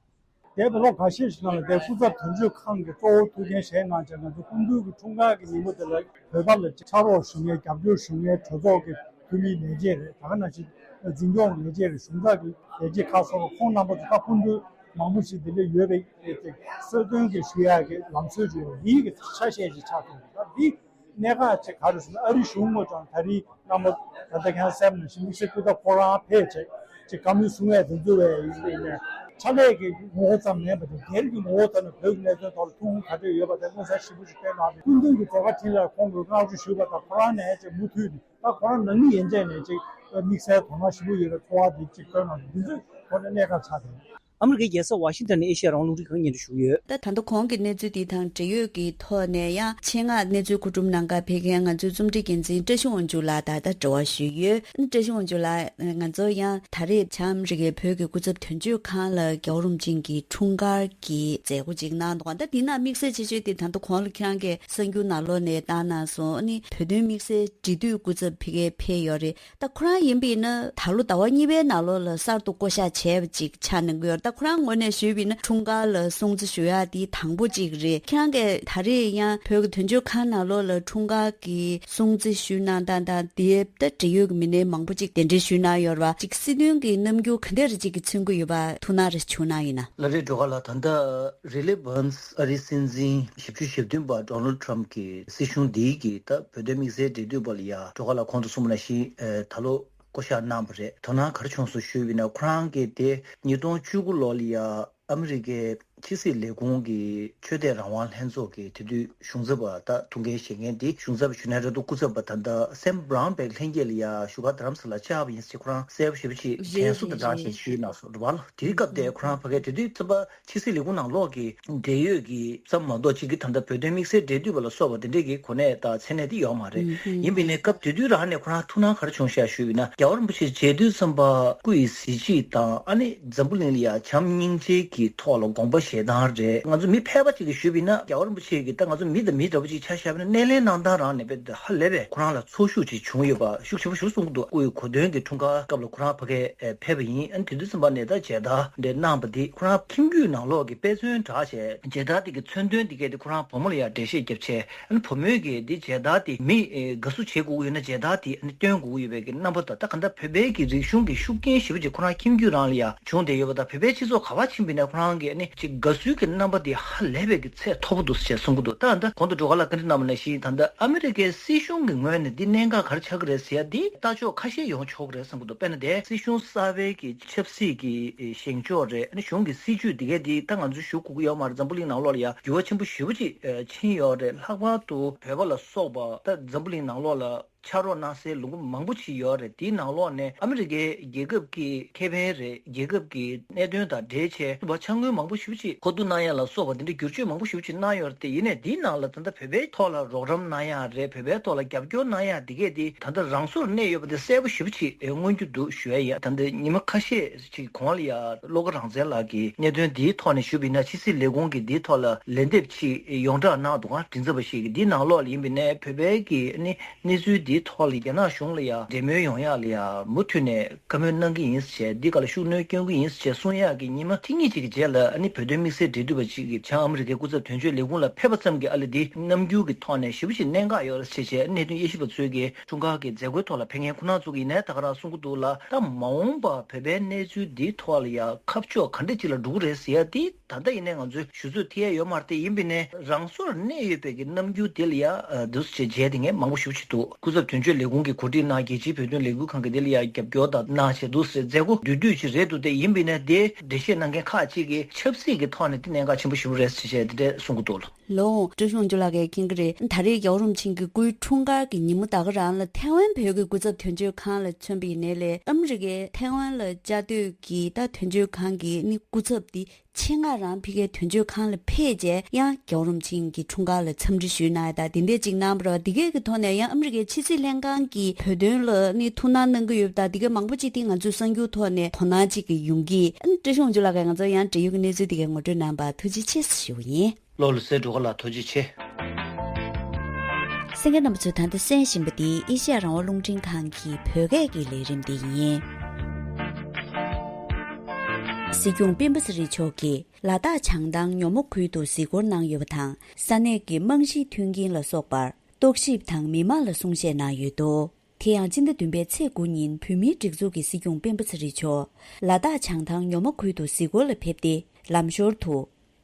འདས་པའི་ལོ་ཁ་ཤས་ཤིག་ནང་ལ་དེ་སྐུ་ཚབ་དོན་གཅོད་ཁང་གི་གཙོ་བོ་ཐུགས་འགན་བཞེས་གནང་བྱས། ང་ཚོ་སྐུ་མདུན་གྱི་འཁྲུངས་སྐར་གྱི་ཉིན་མོ་དེ་ལ་བོད་པ་ལ་ཕྱག་རོགས་ཞུ་མཁན་རྒྱབ་སྐྱོར་ཞུ་མཁན་གྲོས་ཚོགས་ཀྱི་འཐུས་མིའི་ལས་བྱེད་རེད། ད་ག་ནང་བཞིན་འཛིན་སྐྱོང་ལས་བྱེད་རེད། གཞུང་ཚབ་ཀྱི་ལས་བྱེད་ཁག་སོགས་ཁོང་རྣམ་པ་ཚོ་ད་སྐུ་མདུན་མང་པོ་ཞིག་འདི་འདྲ་ཡོད་པའི་གསོལ་སྟོན་གྱི་ཞུ་ཡག་གི་ལམ་སྲོལ་ཅིག་ཡོད། འདིའི་གི་ཆ་ཤས་ཅིག་ཆགས་སོང་། ད་འདི་གནད་འགག་ཅིག་ག་རེ་ཟེར་ན། ཨ་རི་གཞུང་ངོས་ཀྱང་ད་རེས་རྣམ་པ་ད་ལྟ་ཁྱེད་རང་གསལ་པོ་ནང་བཞིན་དམིགས་བསལ་སྐུ་ཚབ་ཁོ་རང་ཕེབས་བྱས་ཅིག་བཀའ་མོལ་གསུང་ཡས་དེ་ཚོ་བས་ཡིན་པ་ཡིན་ནའི་ཕྱག་ལས་ཀྱི་ངོ་བོ་ཙམ་མིན་པ་དེ། སྒེར་གྱི་ངོ་བོ་ཙམ་ནས་བོད་ཀྱི་གནད་དོན་ཐོག་ལ་ཐུགས་ཁུར་ག་འདྲ་ཡོད་པ་དེ་མངོན་གསལ་ཞེ་པོ་ཞིག་བསྟན་གནང་སྟེ། སྐུ་མདུན་གྱི་མཛད་པ་འཕྲིན་ལས་ཁོང་གིས་བསྔགས་བརྗོད་ཞུས་པ་དང་། ཁོ་རང་ནས་ཅིག་མུ་མཐུད་ནས་ད་ཁོ་རང་ནང་མི་ཡན་ཆད་ནས་ཅིག་དམིགས་བསལ་དོ་སྣང་ཞེ་པོ་ཡོད་པའི་ཚོར་བ་དེ་ཅིག་བཏོན་གནང་སྟེ། འདི་ཚོ་ཁོ་རང་གནད་འགག་ཆགས་ཏེ། ཨ་མི་རི་ཀའི་རྒྱལ་ས་ཝ་ཤིང་ཊོན་ནས་ཨེ་ཤེ་ཡ་རང་དབང་རླུང་འཕྲིན་ཁང་སྙན་སྒྲོན་ཞུ་གི་ཡོད། ད་ད་ལྟ་གོང་གི་གནས་ཚུལ་འདི་དང་འབྲེལ་ཡོད་ཀྱི་ཐོག་ནས་ཡང་ཆེད་མངགས་གནས་ཚུལ་མཁོ་སྒྲུབ་གནང་གར་ཕེབས་མཁན་ང་ཚོའི་རྩོམ་སྒྲིག་འགན་འཛིན་བཀྲ་ཤིས་དབང་ཕྱུག་ལགས་དང་ད་འབྲེལ་བ་ཞུས་ཡོད། བཀྲ་ཤིས་དབང་ཕྱུག་ལགས། ང་ཚོ་ཡང་ད་རེས་བྱང་ཨ་མི་རི་ཀའི་བོད་ཀྱི་སྐུ་ཚབ་དོན་གཅོད་ཁང་ལ་རྒྱལ་བ་རིན་པོ་ཆེ་གི་འཁྲུངས་སྐར་གྱི་མཛད་སྒོ་ཅིག་གནང་འདུག་ད་འདི་ནང་དམིགས་བསལ་ཆེ་ཤོས་དེ་ད་ལྟ་གོང་ལ་ཁྱེད་རང་གིས་གསར་འགྱུར་ནང་ལོགས་ནས་བཏང་གནང་སོང་། ཨ་ནི་བོད་དོན་དམིགས་བསལ་འབྲེལ་མཐུད་སྐུ་ཚབ་ཕ་གིར་ཕེབས་ཡོད་རེད། ད་ཁོ་རང་ཡིན་པས་ན་ད་ལོ་ཟླ་བ་གཉིས་པའི་ནང་ལོགས་ལ་གསར་དུ་བསྐོ་བཞག་བྱས་པ་ཅིག་ཆགས་གནང་གི་ཡོད་རེད། ད་ཁོ་རང་ངོས་ནས་ཞུས་པ་ཡིན་ན་འཁྲུངས་སྐར་ལ་སྲུང་བརྩི་ཞུ་ཡག་དེ་དང་པོ་ཅིག་རེད། ཁྱེད་རང་གིས་ད་རེས་ཡང་བོད་ཀྱི་དོན་གཅོད་ཁང་ནང་ལོགས་ལ་འཁྲུངས་སྐར་གྱི་སྲུང་བརྩི་ཞུས་གནང་སྟངས་དང་དེ་ད་འབྲེལ་ཡོད་ཀྱི་མི་སྣ་མང་པོ་ཅིག་གདན་འདྲེན་ཞུས་གནང་ཡོད་རེད་བ། ཅིག་སྲིད་དོན་གྱི་རྣམ་འགྱུར་ག་འདྲ་རེ་ཅིག་གིས་མཚོན་གྱི་ཡོད་པ་ཐུགས་སྣང་རེ་བྱུང་གནང་ཡིན་ན། ལགས་རེད། སྒྲོལ་དཀར་ལགས། ད་ལྟ་རི་ལི་བྷན་སི་ཨ་རིའི་སྲིད་འཛིན་བཞི་བཅུ་ཞེ་བདུན་པ་ཌོ་ནལ་ཊམ་གྱི་སྲིད་གཞུང་འདིའི་གི་ད་བོད་དོན་དམིགས་བསལ་འབྲེལ་མཐུད་པ་ལ་ཡ་སྒྲོལ་དཀར་ལགས་གོང་དུ་གསུངས་པ་ནང་བཞིན་ཨེ་ད་ལོ་བསྐོ་བཞག་གནང་བ་རེད། དོ་སྣང་ག་རེ་བྱུང་སོང་ཞུས་པ་ཡིན་ན་ཁོ་རང་གིས་དེ་ཉིས་སྟོང་བཅུ་དགུ་ལོ་ལ་ཡ་ཨ་མི་རི་ཀའི་ཕྱི་སྲིད་ལས་ཁུངས་ཀྱི་ཆོས་དད་རང་དབང་ལྷན་ཚོགས་ཀྱི་དེ་དུས་གཞུང་ཚབ་པ་ད་ཐུགས་འགན་བཞེས་མཁན་དེ་གཞུང་ཚབ་ཞུ་ནའི་རེད་འདུག་སྐུ་ཚབ་པ་ད་ལྟ་སེམ་བྷ་རའུན་པེག་ལྷན་རྒྱས་ལ་ཡ་བཞུགས་སྒར་རྡ་རམ་ས་ལར་བཅར་བ་ཡིན་ཟེར་ཁོ་རང་གསལ་པོ་ཞེ་པོ་ཅིག་རེད། དྲན་གསོ་དང་སྦྲགས་བྱས་ཞུས་གནང་སོང་རེད་བ་ལ། དེའི་སྐབས་དེ་ཁོ་རང་ཕ་གིའི་དེ་དུས་རྩམ་པ་ཕྱི་སྲིད་ལས་ཁུངས་ནང་ལོགས་ཀྱི་འབྲེལ་ཡོད་ཀྱི་ཙམ་མ་གཏོགས་གཅིག་གིས་ད་ལྟ་བོད་དོན་དམིགས་བསལ་འབྲེལ་མཐུད་པ་ལ་སོགས་པ་དེ་འདྲས་ཀྱི་གོ་གནས་དང་མཚན་གནས་དེ་ཡོད་མ་རེད། ཡིན་པས་ནས་སྐབས་དེ་དུས་རང་ནས་ཁོ་རང་ཐུགས་སྣང་ག་རེ་བྱུང་ཤག་ཞུས་ན་རྒྱལ་བ་རིན་པོ་ཆེ་མཇལ་དུས་ཙམ་པ་སྐུ་ཡི་གཟི་བརྗིད་དང་ཨ་ནི་འཛམ་བུ་གླིང་ལ་ཡ་བྱམས་སྙིང་རྗེ་གི་ཐོག་ལ་དགོངས་པ་བཞེས་སྟངས་རེད། ང་ཚོ་མི་ཕལ་པ་ཅིག་གིས་ཞུས་པ་ཡིན་ན་རྒྱལ་བ་རིན་པོ་ཆེ་གིས་ད་ང་ཚོ་མི་དང་མི་འདྲ་པོ་ཅིག་ཆ་བཞག་པ་ཡིན་ན་སྣེ་ལེན་གནང་སྟངས་རང་ནས་དཔེ་ཧ་ལས་པའི་ཁོ་རང་ལ་ཚོར་ཤུགས་ཅིག་བྱུང་ཡོད་པ་ཤུགས་ཆེན་པོ་ཞིག་གསུང་གི་འདུག་སྐུ་ཡི་གོ་སྟོན་གྱི་འཁྲུངས་སྐར་སྐབས་ལ་ཁོ་རང་ཕ་གིར་ཕེབས་པ་ཡིན། ཨ་ནི་དེ་དུས་ཙམ་པ་ནས་ད་མཇལ་དར་འདྲ་གནང་པ་འདི་ཁོ་རང་ཁྱིམ་རྒྱུད་ནང་ལོགས་ཀྱི་དཔེ་མཚོན་དྲངས་བྱས་མཇལ་དར་དེ་གི་མཚོན་དོན་དེ་གས་དེ་ཁོ་རང་བུ་མོ་ལ་ཡང་འགྲེལ་བཤད་བརྒྱབ་བྱས། ཨ་ནི་བུ་མོས་ཀྱིས་འདི་མཇལ་དར་དེ་མི་ཨེ་དགའ་བསུ་བྱེད་དགོས་ཀྱི་ཡོད་ན་མཇལ་དར་དེ་ཨ་ནི་སྟོན་དགོས་ཀྱི་ཡོད་པའི་གི་རྣམ་པ་དང་ད་ག་འདྲ་བོད་པའི་གི་རིག་གཞུང་གི་ཤུགས་རྐྱེན་ཞེ་པོ་ཅིག་ཁོ་རང་ཁྱིམ་རྒྱུད་རང་ལ་ཡང་བྱུང་བསྡད་ཡོད་པ་དང་བོད་པའི་སྤྱི་ཚོགས་ག་པར་ཕྱིན་པ་ཡིན་ན་ཁོ་རང་གིས་ཨ་ནི་ཅིག་དགའ་བསུའི་གི་རྣམ་པ་དེ་ཧ་ལས་པའི་གི་ཚད་མཐོ་པོ་འདུག་ཟེར་གསུང་གི་འདུག་ད་ད་གོང་དུ་སྒྲོལ་དཀར་ལགས་བཀའ་འདྲི་གནང་བ་ནང་བཞིན་ད་ལྟ་ཨ་མི་རི་ཀའི་སྲིད་གཞུང་གི་ངོས་ནས་འདི་གནད་འགག་ག་རེ་ཆགས་ཀྱི་རེད་ཟེར་ཡ་འདི་ལྟ་ཕྱོགས་ཁ་ཤས་ཡོང་ཆོག་གི་རེད་བསམ་གི་འདུག་དཔེར་ན་དེ་སྲིད་གཞུང་གསར་པའི་གི་ཆབ་སྲིད་ཀྱི་བཞེངས་ཕྱོགས་རེད། ཨ་ནི་གཞུང་གི་སྲིད་ཇུས་འདི་གས་འདི་ད་ང་ཚོས་ཞུ་དགོས་ཀྱི་ཡོད་མ་རེད། འཛམ་བུ་གླིང་ནང་ལོགས་ལ་ཡ་འགྱུར་བ་ཆེན་པོ་ཞེ་པོ་ཅིག་ཕྱིན་ཡོད་རེད། ལྷག་པར་དུ་བོད་པ་ལ་སོགས་པ་ད་འཛམ་བུ་གླིང་ནང་ལོགས་ལ་ཕྱག་རོགས་གནང་སའི་ལུང་པ་མང་པོ་ཅིག་ཡོད་རེད། དེའི་ནང་ལོགས་ནས་ཨ་མི་རི་ཀའི་རྒྱལ་ཁབ་ཀྱི་ཁེ་ཕན་རེད། རྒྱལ་ཁབ་ཀྱི་གནད་དོན་དང་འབྲེལ་བྱས་བྱ་དངོས་མང་པོ་ཞེ་པོ་ཅིག་མཁོ་བསྡུ་གནང་ཡ་ལ་སོགས་པ་འདི་འདྲ་བསྒྱུར་བཅོས་མང་པོ་ཞེ་པོ་ཅིག་གནང་ཡོད་རེད་དེ། ཡིན་ནའི་འདིའི་ནང་ལ་ད་ལྟ་བོད་པའི་ཐོག་ལ་རོགས་རམ་གནང་ཡ་རེད། བོད་པའི་ཐོག་ལ་རྒྱབ་སྐྱོར་གནང་ཡ་འདི་གས་འདི་ད་ལྟ་རང་སོར་གནས་ཡོད་པ་དེ་གསལ་པོ་ཞེ་པོ་ཅིག་མངོན་རྒྱུ་འདུག་ཞུ་ཡ་ཡིན། ད་ལྟ་ཉི་མ་ཁ་ཤས་ཅིག་གོང་ལ་ཡ་བློ་དགའ་རང་བཙན་ལགས་ཀྱིས་གནད་དོན་འདིའི་ཐོག་ནས་ཞུས་པ་ཡིན་ན་ཕྱི་སྲིད་ལས་ཁུངས་ཀྱིས་འདིའི་ཐོག་ལ་ལན་འདེབས་ཅིག་ཡོངས་བསྒྲགས་གནང་འདུག་ག་མགྲིན་ཚབ་པ་ཞིག་གིས་འདིའི་ནང་ལོགས་ལ་ཡིན་པ་ཡིན་ནའི་བོད་པའི་གི་ནི་གནས་ཚུལ་འདིའི་ཐོག་ལ་རྒྱ་ནག་གཞུང་ལ་ཡ་འབྲེལ་མོལ་ཡོང་ཡག་ལ་ཡ་མུ་མཐུད་ནས་བཀའ་མོལ་གནང་གི་ཡིན་ཟེར་བྱས། འདི་ག་ལ་ཤུགས་སྣོན་སྐྱོན་གྱི་ཡིན་ཟེར་བྱས་གསུང་ཡག་གི་ཉི་མ་ཐེངས་གཉིས་ཅིག་གི་རྗེས་ལ་ཨ་ནི་བོད་དོན་དམིགས་བསལ་འབྲེལ་མཐུད་པ་ཅིག་གིས་བྱང་ཨ་མི་རི་ཀའི་སྐུ་ཚབ་དོན་གཅོད་ལས་ཁུངས་ལ་ཕེབས་པ་ཙམ་གྱིས་ཨ་ལེ་འདི་རྣམ་འགྱུར་གྱི་ཐོག་ནས་ཞེ་པོ་ཅིག་གནད་འགག་ཡོད་རེད་ཟེར་བྱས། གནད་དོན་དབྱེ་ཞིབ་པ་ཚོས་ཀྱི་འཁྲུངས་སྐར་གྱི་མཛད་སྒོའི་ཐོག་ལ་ཕེབས་མཁན་ཁོ་ན་ཚོ་གིས་ཡིན་ནའི་ད་ག་རང་གསུང་གི་འདུག་ལ། ད་མ་འོངས་པ་བོད་པའི་གནས་ཚུལ་འདིའི་ཐོག་ལ་ཡ་ཁ་ཕྱོགས་ག་འདྲ་ཅིག་ལ་འགྲོ་གི་རེད་ཟེར་ཡ་དེ་ད་ལྟ་ཡིན་ནའི་ང་ཚོས་ཞུ་ཚོད་ཐིག་ཡ་ཡོད་མ་རེད་དེ། ཡིན་པ་ཡིན་ནའི་རང་སོར་གནས་ཡོད་པའི་གི་རྣམ་འགྱུར་དེ་ལ་ཡ་འདུག་སེ་བྱས་མཇལ་དེ་ངས་མང་པོ་ཞེ་པོ་ཅིག་འདུག་སྐུ་ཚབ་དོན་གཅོད་ལས་ཁུངས་ཀྱིས་གོ་སྒྲིག་གནང་། རྒྱལ་སྤྱིའི་བོད་དོན་ལས་འགུལ་ཁང་གིས་དེ་ལ་ཡ་རྒྱབ་སྐྱོར་དང་གནང་བྱས་འདུག་སེ་མཛད་སྒོ་བསྡུས་བསྡུས་ཅིག་རེད་འདུག་སྟེ། ཡིན་པ་ཡིན་ནའི་དེ་འགྲེལ་བཤད་གནང་མཁན་ཁག་ཅིག་གིས་ཆབ་སྲིད་ཀྱི་ཐོག་ནས་དེ་གནད་འགག་ཆེན་པོ་ཞེ་པོ་རེད་ཟེར་བྱས་དེ་འདྲས་གསུང་གི་འདུག་ལ། ལོ། བཀྲ་ཤིས་དབང་ཕྱུག་ལགས་ཀྱིས་མཁྱེན་གྱི་རེད། ད་རེས་རྒྱལ་བ་རིན་པོ་ཆེ་གི་སྐུའི་འཁྲུངས་སྐར་གྱི་ཉིན་མོ་ད་ག་རང་ལ་ཐའེ་ཝན་བོད་ཀྱི་སྐུ་ཚབ་དོན་གཅོད་ཁང་ལ་མཚོན་པ་ཡིན་ནའི་ལས་ཨ་མི་རི་ཀའི་ཐའེ་ཝན་ལ་བཅའ་སྡོད་ཀྱི་ད་དོན་གཅོད་ཁང་གི་ནི་སྐུ་ཚབ་དེ་ཆེད་མངགས་རང་ཕ་གིའི་དོན་གཅོད་ཁང་ལ་ཕེབས་རྗེས་ཡང་རྒྱལ་བ་རིན་པོ་ཆེ་གི་འཁྲུངས་སྐར་ལ་འཚམས་འདྲི་ཞུས་གནང་ཡ་ད་དེ་འདྲས་ཅིག་གནང་བ་རེད་བ། དེ་གས་ཀྱི་ཐོག་ནས་ཡང་ཨ་མི་རི་ཀའི་ཕྱི་སྲིད་ལྷན་ཁང་གིས་བོད་དོན་ལ་ནི་ཐུགས་སྣང་གནང་གི་ཡོད་པ་ད་དེ་གས་མང་པོ་ཅིག་དེ་ང་ཚོས་གསར་འགྱུར་ཐོག་ནས་དོ་སྣང་ཅིག་གི་ཡོང་གི། ཨ་ནི་བཀྲ་ཤིས་དབང་ཕྱུག་ལགས་ཀྱིས་ང་ཚོ་ཡང་འབྲེལ་ཡོད་ཀྱི་གནས་ཚུལ་དེ་གས་ངོ་སྤྲོད་གནང་བར་ཐུགས་རྗེ་ཆེ་ཞུ་བ་ཡིན། བློ་ལ་གསལ་འགྲོ་ག་ལ་ཐུགས་རྗེ་ཆེ། གསན་མཁན་རྣམ་པ་ཚོས་ད་ལྟ་གསན་བཞིན་པ་འདི་ཨེ་ཤེ་ཡ་རང་དབང་རླུང་འཕྲིན་ཁང་གི་བོད་སྐད་ཀྱི་ལས་རིམ་འདི་ཡིན། སྲིད་སྐྱོང་སྤེན་པ་ཚེ་རིང་མཆོག་གིས་ལ་དྭགས་བྱང་ཐང་ཉོ་མ་ཁུལ་དུ་གཟིགས་སྐོར་གནང་ཡོད་པ་དང་ས་གནས་ཀྱི་རྨང་གཞིའི་མཐུན་རྐྱེན་ལ་སོགས་པར་རྟོག་ཞིབ་དང་མི་མང་ལ་གསུང་བཤད་གནང་ཡོད་འདུག་དེ་ཡང་སྤྱི་ཟླ་བདུན་པའི་ཚེས་དགུ་ཉིན་བོད་མིའི་སྒྲིག་འཛུགས་ཀྱི་སྲིད་སྐྱོང་སྤེན་པ་ཚེ་རིང་མཆོག་ལ་དྭགས་བྱང་ཐང་ཉོ་མ་ཁུལ་དུ་གཟིགས་སྐོར་ལ་ཕེབས་ཏེ་ལམ་ཞོར་དུ།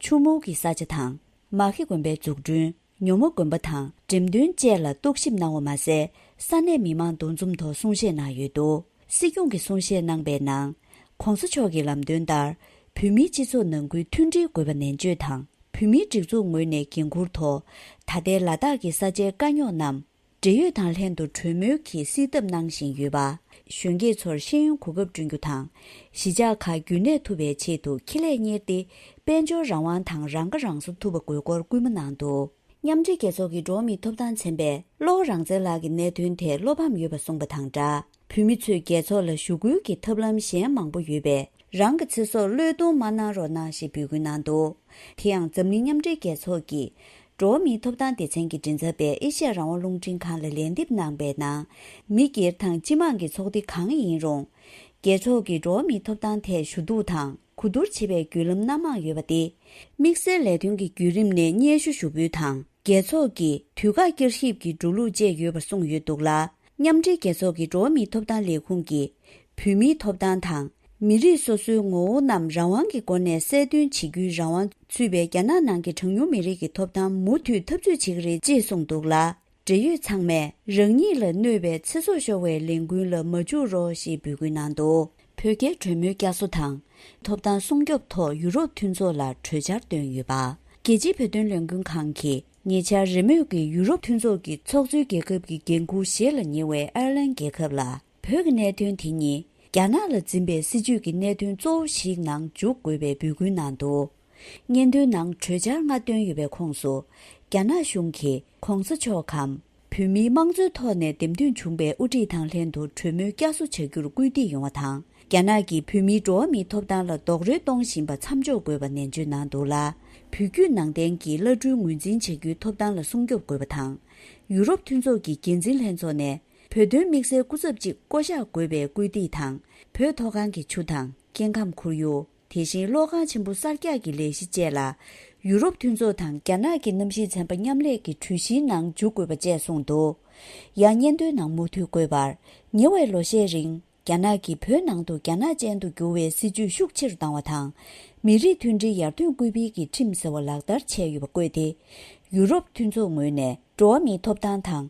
ཆུ་མུག་གི་ས་ཆ་དང་། མ་ཁེ་དགོན་པའི་འཛུགས་སྐྲུན། ཉོ་མ་དགོན་པ་དང་འགྲེམས་སྟོན་བཅས་ལ་རྟོག་ཞིབ་གནང་བ་མ་ཟད། ས་གནས་མི་མང་འདུ་འཛོམས་ཐོག་གསུང་བཤད་གནང་ཡོད་འདུག་སྲིད་སྐྱོང་གིས་གསུང་བཤད་གནང་པའི་ནང་། ༸གོང་ས་མཆོག་གི་ལམ་སྟོན་ལྟར། བོད་མིའི་སྤྱི་ཚོགས་ནང་ཁུལ་མཐུན་སྒྲིལ་དགོས་པ་ནན་བརྗོད་དང་། བོད་མིའི་སྒྲིག་འཛུགས་ངོས་ནས་འགན་འཁུར་ཐོག་ད་ལྟའི་ལ་དྭགས་ཀྱི་ས་ཆའི་དཀའ་རྙོག་རྣམས། འབྲེལ་ཡོད་དང་ལྷན་དུ་གྲོས་མོལ་གྱིས་སེལ་ཐབས་གནང་བཞིན་ཡོད་པ། གཞོན་སྐྱེས་ཚོར་ཤེས་ཡོན་གོ་སྐབས་བསྐྲུན་རྒྱུ་དང་། གཞིས་ཆགས་ཁག་རྒྱུན་གནས་ཐུབ་པའི་ཆེད་དུ་ཁེ་ལས་གཉེར་ཏེ། དཔལ་འབྱོར་རང་དབང་དང་རང་ཁ་རང་གསོ་ཐུབ་པ་དགོས་སྐོར་སྐུལ་མ་གནང་འདུག་མཉམ་འབྲེལ་རྒྱལ་ཚོགས་ཀྱི་འགྲོ་བ་མིའི་ཐོབ་ཐང་ཚན་པས་བློ་དགའ་རང་བཙན་ལགས་ཀྱི་གནད་དོན་ཐད་བློ་ཕམ་ཡོད་པ་གསུངས་པ་དང་སྦྲགས། བོད་མི་ཚོས་རྒྱལ་ཚོགས་ལ་ཞུ་སྐུལ་གྱི་ཐབས་ལམ་གཞན་མང་པོ་ཡོད་པས། རང་གི་ཚེ་སྲོག་བློས་གཏོང་མ་གནང་རོགས་གནང་ཞེས་འབོད་སྐུལ་གནང་འདུག་དེ་ཡང་འཛམ་གླིང་མཉམ་འབྲེལ་རྒྱལ་ཚོགས་ཀྱི་འགྲོ་བ་མིའི་ཐོབ་ཐང་སྡེ་ཚན་གྱི་མགྲིན་ཚབ་པས་ཨེ་ཤ་ཡ་རང་དབང་རླུང་འཕྲིན་ཁང་ལ་ལན་འདེབས་གནང་པའི་ནང་། མི་སྒེར་དང་སྤྱི་དམངས་ཀྱི་ཚོགས་སྡེ་གང་ཡིན་རུང་། རྒྱལ་ཚོགས་ཀྱི་འགྲོ་བ་མིའི་ཐོབ་ཐང་ཐད་ཞུ་གཏུག་དང་གོ་བསྡུར་བྱེད་པའི་བརྒྱུད་ལམ་སྣ་མང་ཡོད་པ་སྟེ། དམིགས་བསལ་ལས་དོན་གྱི་བརྒྱུད་རིམ་ནས་སྙན་ཞུ་ཞུ་འབུལ་དང་། རྒྱལ་ཚོགས་ཀྱི་དུས་བཀག་བསྐྱར་ཞིབ་ཀྱི་འགྲོ་ལུགས་བཅས་ཡོད་པར་གསུངས་ཡོད་འདུག་ལ། མཉམ་འབྲེལ་རྒྱལ་ཚོགས་ཀྱི་འགྲོ་བ་མིའི་ཐོབ་ཐང་ལས་ཁུངས་ཀྱིས། བོད་མིའི་ཐོབ་ཐང་དང་། མི་རིགས་སོ་སོའི་ངོ་བོ་རྣམས་རང་དབང་གི་སྒོ་ནས་གསལ་སྟོན་བྱེད་རྒྱུའི་རང་དབང་ཚུད་པའི་རྒྱ་ནག་ནང་གི་གྲངས་ཉུང་མི་རིགས་ཀྱི་ཐོབ་ཐང་མུ་མཐུད་འཐབ་རྩོད་བྱེད་ཀྱི་རེད་ཅེས་གསུངས་འདུག་ལ། འབྲེལ་ཡོད་ཚང་མས་རང་ཉིད་ལ་གནོད་པའི་ཚེ་སྲོག་ཤོར་བའི་ལས་འགུལ་ལ་མ་འཇུག་རོགས་ཞེས་འབོད་སྐུལ་གནང་འདུག་བོད་རྒྱའི་གྲོས་མོལ་བསྐྱར་གསོ་དང་། ཐོབ་ཐང་སྲུང་སྐྱོབ་ཐོག་ཡུ་རོབ་མཐུན་ཚོགས་ལ་གྲོས་འཆར་བཏོན་ཡོད་པ། རྒྱལ་སྤྱིའི་བོད་དོན་ལས་འགུལ་ཁང་གིས་ཉེ་ཆར་རེས་མོས་ཀྱིས་ཡུ་རོབ་མཐུན་ཚོགས་ཀྱི་ཚོགས་གཙོའི་རྒྱལ་ཁབ་ཀྱི་འགན་འཁུར་ཞེ་ལ་ཉེ་བའི་ཨར་ལན་རྒྱལ་ཁབ་ལ། བོད་ཀྱི་གནད་དོན་དེ་ཉིད་རྒྱ་ནག་ལ་འཛིན་པའི་སྲིད་ཇུས་ཀྱི་གནད་དོན་གཙོ་བོ་ཞིག་ནང་འཇུག་དགོས་པའི་འབོད་སྐུལ་གནང་འདུག་སྙན་ཐོའི་ནང་གྲོས་འཆར་ལྔ་བཏོན་ཡོད་པའི་ཁོངས་སུ། རྒྱ་ནག་གཞུང་གིས་གོང་ས་མཆོག་གམ། བོད་མིའི་དམངས་གཙོའི་ཐོག་ནས་འདེམས་ཐོན་བྱུང་པའི་དབུ་ཁྲིད་དང་ལྷན་དུ་གྲོས་མོལ་བསྐྱར་གསོ་བྱ་རྒྱུར་སྐུལ་འདེད་ཡོང་བ་དང་། རྒྱ་ནག་གིས་བོད་མིའི་འགྲོ་བ་མིའི་ཐོབ་ཐང་ལ་རྡོག་རོལ་གཏོང་བཞིན་པ་མཚམས་འཇོག་དགོས་པ་ནན་བརྗོད་གནང་འདུག་ལ། བོད་བརྒྱུད་ནང་བསྟན་གྱི་བླ་སྤྲུལ་ངོས་འཛིན་བྱ་རྒྱུའི་ཐོབ་ཐང་ལ་སྲུང་སྐྱོབ་དགོས་པ་དང་། ཡུ་རོབ་མཐུན་ཚོགས་ཀྱི་འགན་འཛིན་ལྷན་ཚོགས་ནས། བོད་དོན་དམིགས་བསལ་སྐུ་ཚབ་ཅིག་བསྐོ་གཞག་དགོས་པའི་སྐུལ་འདེད་དང་། བོད་མཐོ་སྒང་གི་ཆུ་དང་སྐྱེ་ཁམས་ཁོར་ཡུག་དེ་བཞིན་གློག་ཁང་ཆེན་པོ་གསར་རྒྱག་གི་ལས་གཞི་བཅས་ལ། ཡུ་རོབ་མཐུན་ཚོགས་དང་རྒྱ་ནག་གི་གནམ་གཤིས་ཚན་པ་མཉམ་ལས་ཀྱི་གྲོས་གཞིའི་ནང་འཇུག་དགོས་པ་བཅས་གསུངས་འདུག་ཡང་སྙན་ཐོའི་ནང་མུ་མཐུད་བཀོད་པར། ཉེ་བའི་ལོ་ཤས་རིང་། རྒྱ་ནག་གིས་བོད་ནང་དུ་རྒྱ་ནག་ཅན་དུ་བསྒྱུར་བའི་སྲིད་ཇུས་ཤུགས་ཆེ་རུ་བཏང་བ་དང་། མི་རིགས་མཐུན་སྒྲིལ་ཡར་ཐོན་སྐུལ་སྤེལ་གྱི་ཁྲིམས་ཟེར་བ་ལག་བསྟར་བྱས་ཡོད་པ་བཀོད་དེ། ཡུ་རོབ་མཐུན་ཚོགས་ངོས་ནས་འགྲོ་བ་མིའི་ཐོབ་ཐང་དང་།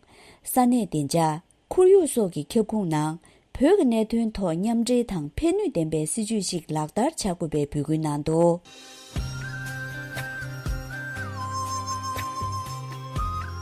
ས་གནས་བདེ་འཇགས། ཁོར་ཡུག་སོགས་ཀྱི་ཁྱབ་ཁོངས་ནང་། བོད་ཀྱི་གནད་དོན་ཐོག་མཉམ་འབྲེལ་དང་ཕན་ནུས་ལྡན་པའི་སྲིད་ཇུས་ཤིག་ལག་བསྟར་བྱ་དགོས་པའི་འབོད་སྐུལ་གནང་འདུག་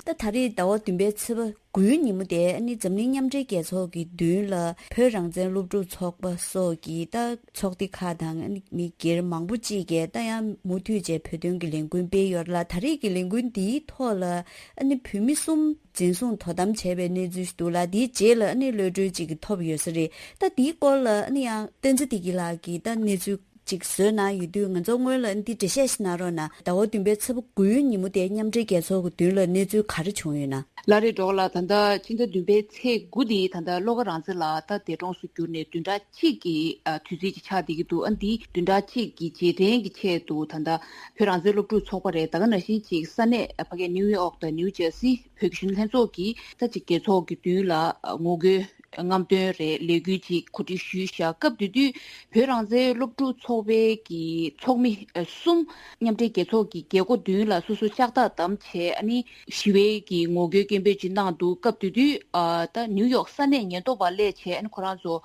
ད་ད་རེས་ཟླ་བ་བདུན་པའི་ཚེས་པ། དགུའི་ཉིན་མོ་དེ་ཨ་ནི་འཛམ་གླིང་མཉམ་འབྲེལ་རྒྱལ་ཚོགས་ཀྱི་མདུན་ལ་བོད་རང་བཙན་སློབ་ཕྲུག་ཚོགས་པ་སོགས་ཀྱི་ད་ཚོགས་སྡེ་ཁག་དང་ཨ་ནི་མི་སྒེར་མང་པོ་ཅིག་གིས་ད་ཡང་མུ་མཐུད་བྱས་བོད་དོན་གྱི་ལས་འགུལ་སྤེལ་ཡོད་ལ། ད་རེས་ཀྱི་ལས་འགུལ་འདིའི་ཐོག་ལ་ཨ་ནི་བོད་མི་གསུམ་འཛིན་བཟུང་དོ་དམ་བྱས་པའི་གནས་ཚུལ་ཞིག་འདུག་ལ། དེའི་རྗེས་ལ་ཨ་ནི་གློད་གྲོལ་ཅིག་གི་ཐོབ་ཡོད་ས་རེད། ད་དེའི་སྐོར་ལ་ཨ་ནི་ཡང་བསྟན་འཛིན་བདེ་སྐྱིད་ལགས་ཀྱིས་ད་གནས་ཚུལ་ཅིག་བཟོས་གནང་ཡོད་དུས། ང་ཚོ་སྔོན་ལ་འདི་འགྲེལ་བཤད་ཞིག་གནང་རོགས་གནང་། ཟླ་བ་བདུན་པའི་ཚེས་པ་དགུའི་ཉིན་མོ་དེ་མཉམ་འབྲེལ་རྒྱལ་ཚོགས་ཀྱི་མདུན་ལ་གནས་ཚུལ་ག་རེ་བྱུང་ཡོད་ན། ལགས་རེད། འགྲོ་ལ། ད་ལྟ་ཕྱི་ཟླ་བདུན་པའི་ཚེས་དགུ་དེ་ད་ལྟ་བློ་དགའ་རང་བཙན་ལགས་ད་འདས་གྲོངས་སུ་གྱུར་ནས་བདུན་ཕྲག་གཅིག་གི་ཨ་དུས་ཚོད་ཅིག་ཆགས་བསྡད་ཀྱི་འདུག་ཨ་འདི་བདུན་ཕྲག་གཅིག་གི་རྗེས་དྲན་གྱི་ཆེད་དུ་ད་ལྟ་བོད་རང་བཙན་སློབ་ཕྲུག་ཚོགས་པ་རེད། ད་ག་ནང་བཞིན་ཅིག་ས་གནས་ཨ་ཕ་གི་ནིའུ་ཡོག་དང་ནིའུ་ཇར་སི་བོད་ཀྱི་གཞོན་ནུ་ལྷན་ཚོགས་ཀྱིས་ད་ཅིག་རྒྱལ་ཚོགས་ཀྱི་མདུན་ལ་ཨ་ངོ་རྒོལ་རྔམ་སྟོན་རེད། ལས་འགུལ་ཅིག་གོ་སྒྲིག་ཞུས་ཤག་སྐབས་དེ་དུས་བོད་རང་བཙན་སློབ་ཕྲུག་ཚོགས་པའི་གི་ཚོགས་མི་ཨ་གསུམ་མཉམ་འབྲེལ་རྒྱལ་ཚོགས་ཀྱི་རྒྱལ་སྒོ་མདུན་ལ་སོ་སོ་ལྕགས་ཐག་བསྡམས་བྱས་ཨ་ནི་ཞི་བའི་གི་ངོ་རྒོལ་སྐད་འབོད་ཅིག་གནང་འདུག་སྐབས་དེ་དུས་ཨ་ད་ནིའུ་ཡོག་ས་གནས་ཉེན་རྟོག་པ་སླེབས་བྱས་ཨ་ནི་ཁོ་རང་ཚོ་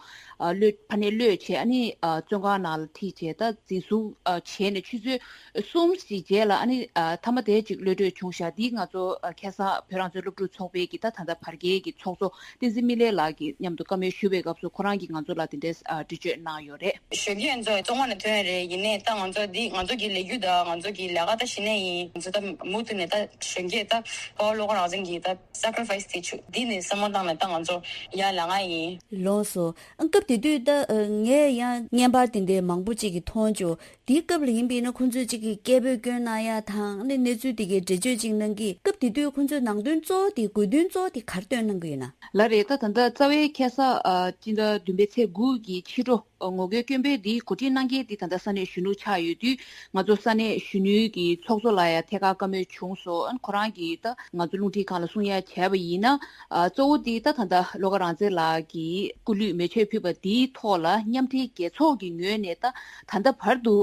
ཨ་གློད་ཕ་ནས་གློད་བྱས་ཨ་ནི་ཨ་བཙོན་ཁང་ནང་ལ་ཁྲིད་བྱས་ད་འཛིན་བཟུང་ཨ་བྱས་ནས་ཆུ་ཚོད་གསུམ་ཞིག་རྗེས་ལ་ཨ་ནི་ཨ་མཐའ་མ་དེ་ཅིག་གློད་གྲོལ་བྱུང་ཤག་འདི་ང་ཚོ་ཨ་ཁ་སང་བོད་རང་བཙན་སློབ་ཕྲུག་ཚོགས་པའི་གི་ད་ད་ལྟ་བར་བརྒལ་གྱི་ཚོགས་གཙོ་བསྟན་འཛིན་སྨིན་ལེགས་ལགས་ཀྱིས་མཉམ་དུ་བཀའ་མོལ་ཞུ་བའི་སྐབས་སུ་ཁོ་རང་གིས་ང་ཚོ་ལ་དེ་འདྲའི་ཨ་འགྲེལ་བརྗོད་གནང་ཡོད་རེད། གཞོན་སྐྱེས་ཚོ་བཙོན་ཁང་ནས་ཐོན་རེད། ཡིན་ནའི་ད་ང་ཚོ་འདི་ང་ཚོ་གི་ལས་འགུལ་དང་ང་ཚོ་གི་ལས་ཀ་ད་གཞི་ནས་ཡིན། ང་ཚོ་ད་མུ་མཐུད་ནས་ད་གཞོན་སྐྱེས་ད་དཔའ་བོ་བློ་དགའ་རང་བཙན་གྱི་ད་སེ་ཀ་རི་ཕ་ཡི་སི་དེ་ཆུ་འདི་ནས་བསམ་བློ་བཏང་ནས་ད་ང་ཚོ་ཡར་ལངས་ཡིན། ལགས་སོ། ཨ་སྐབས་དེ་དུས་ད་ཨ་ངས་ཡང་བརྙན་པར་དེ་འདྲའི་མང་པོ་ཅིག་གི་མཐོང་བྱུང་། དེའི་སྐབས་ལ་ཡིན་པས་ན་ཁོང་ཚོས་ཅིག་གི་སྐད་འབོད་བསྐྱོན་གནང་ཡ་དང་ཨ་ནི་གནས་ཚུལ་དེ་གའི་འགྲེལ་བརྗོད་ཅིག་གནང་གི། སྐབས་དེ་དུས་ཁོང་ཚོས་ནང་དོན་གཙོ་བོ་དེ་དགོས་འདུན་གཙོ་བོ་དེ་ག་རེ་བཏོན་གནང་གི་ཡོད་ན། ལགས་རེད། ད་ད་ལྟ་རྩ་བའི་ཁ་སང་ཨ་སྤྱི་ཟླ་བདུན་པའི་ཚེས་དགུ་གི་ཕྱི་དྲོ་ཨ་ངོ་རྒོལ་སྐད་འབོད་འདི་གོ་སྒྲིག་གནང་མཁན་འདི་ད་ལྟ་ས་གནས་གཞོན་ནུ་ཆགས་ཡོད་དུས་ང་ཚོ་ས་གནས་གཞོན་ནུའི་གི་ཚོགས་གཙོ་ལ་ཡང་ཐད་ཀར་བཀའ་མོལ་བྱུང་སོང་། ཨ་ཁོ་རང་གིས་ད་ང་ཚོ་རླུང་འཕྲིན་ཁང་ལ་གསུང་ཡ་བྱས་པ་ཡིན་ན་ཨ་གཙོ་བོ་འདི་ད་ད་ལྟ་བློ་དགའ་རང་བཙན་ལགས་ཀྱི་སྐུ་ལུས་མེ་མཆོད་ཕུལ་བ་འདིའི་ཐོག་ལ་མཉམ་འབྲེལ་རྒྱལ་ཚོགས་ཀྱི་ངོས་ནས་ད་ད་ལྟ་བར་དུ་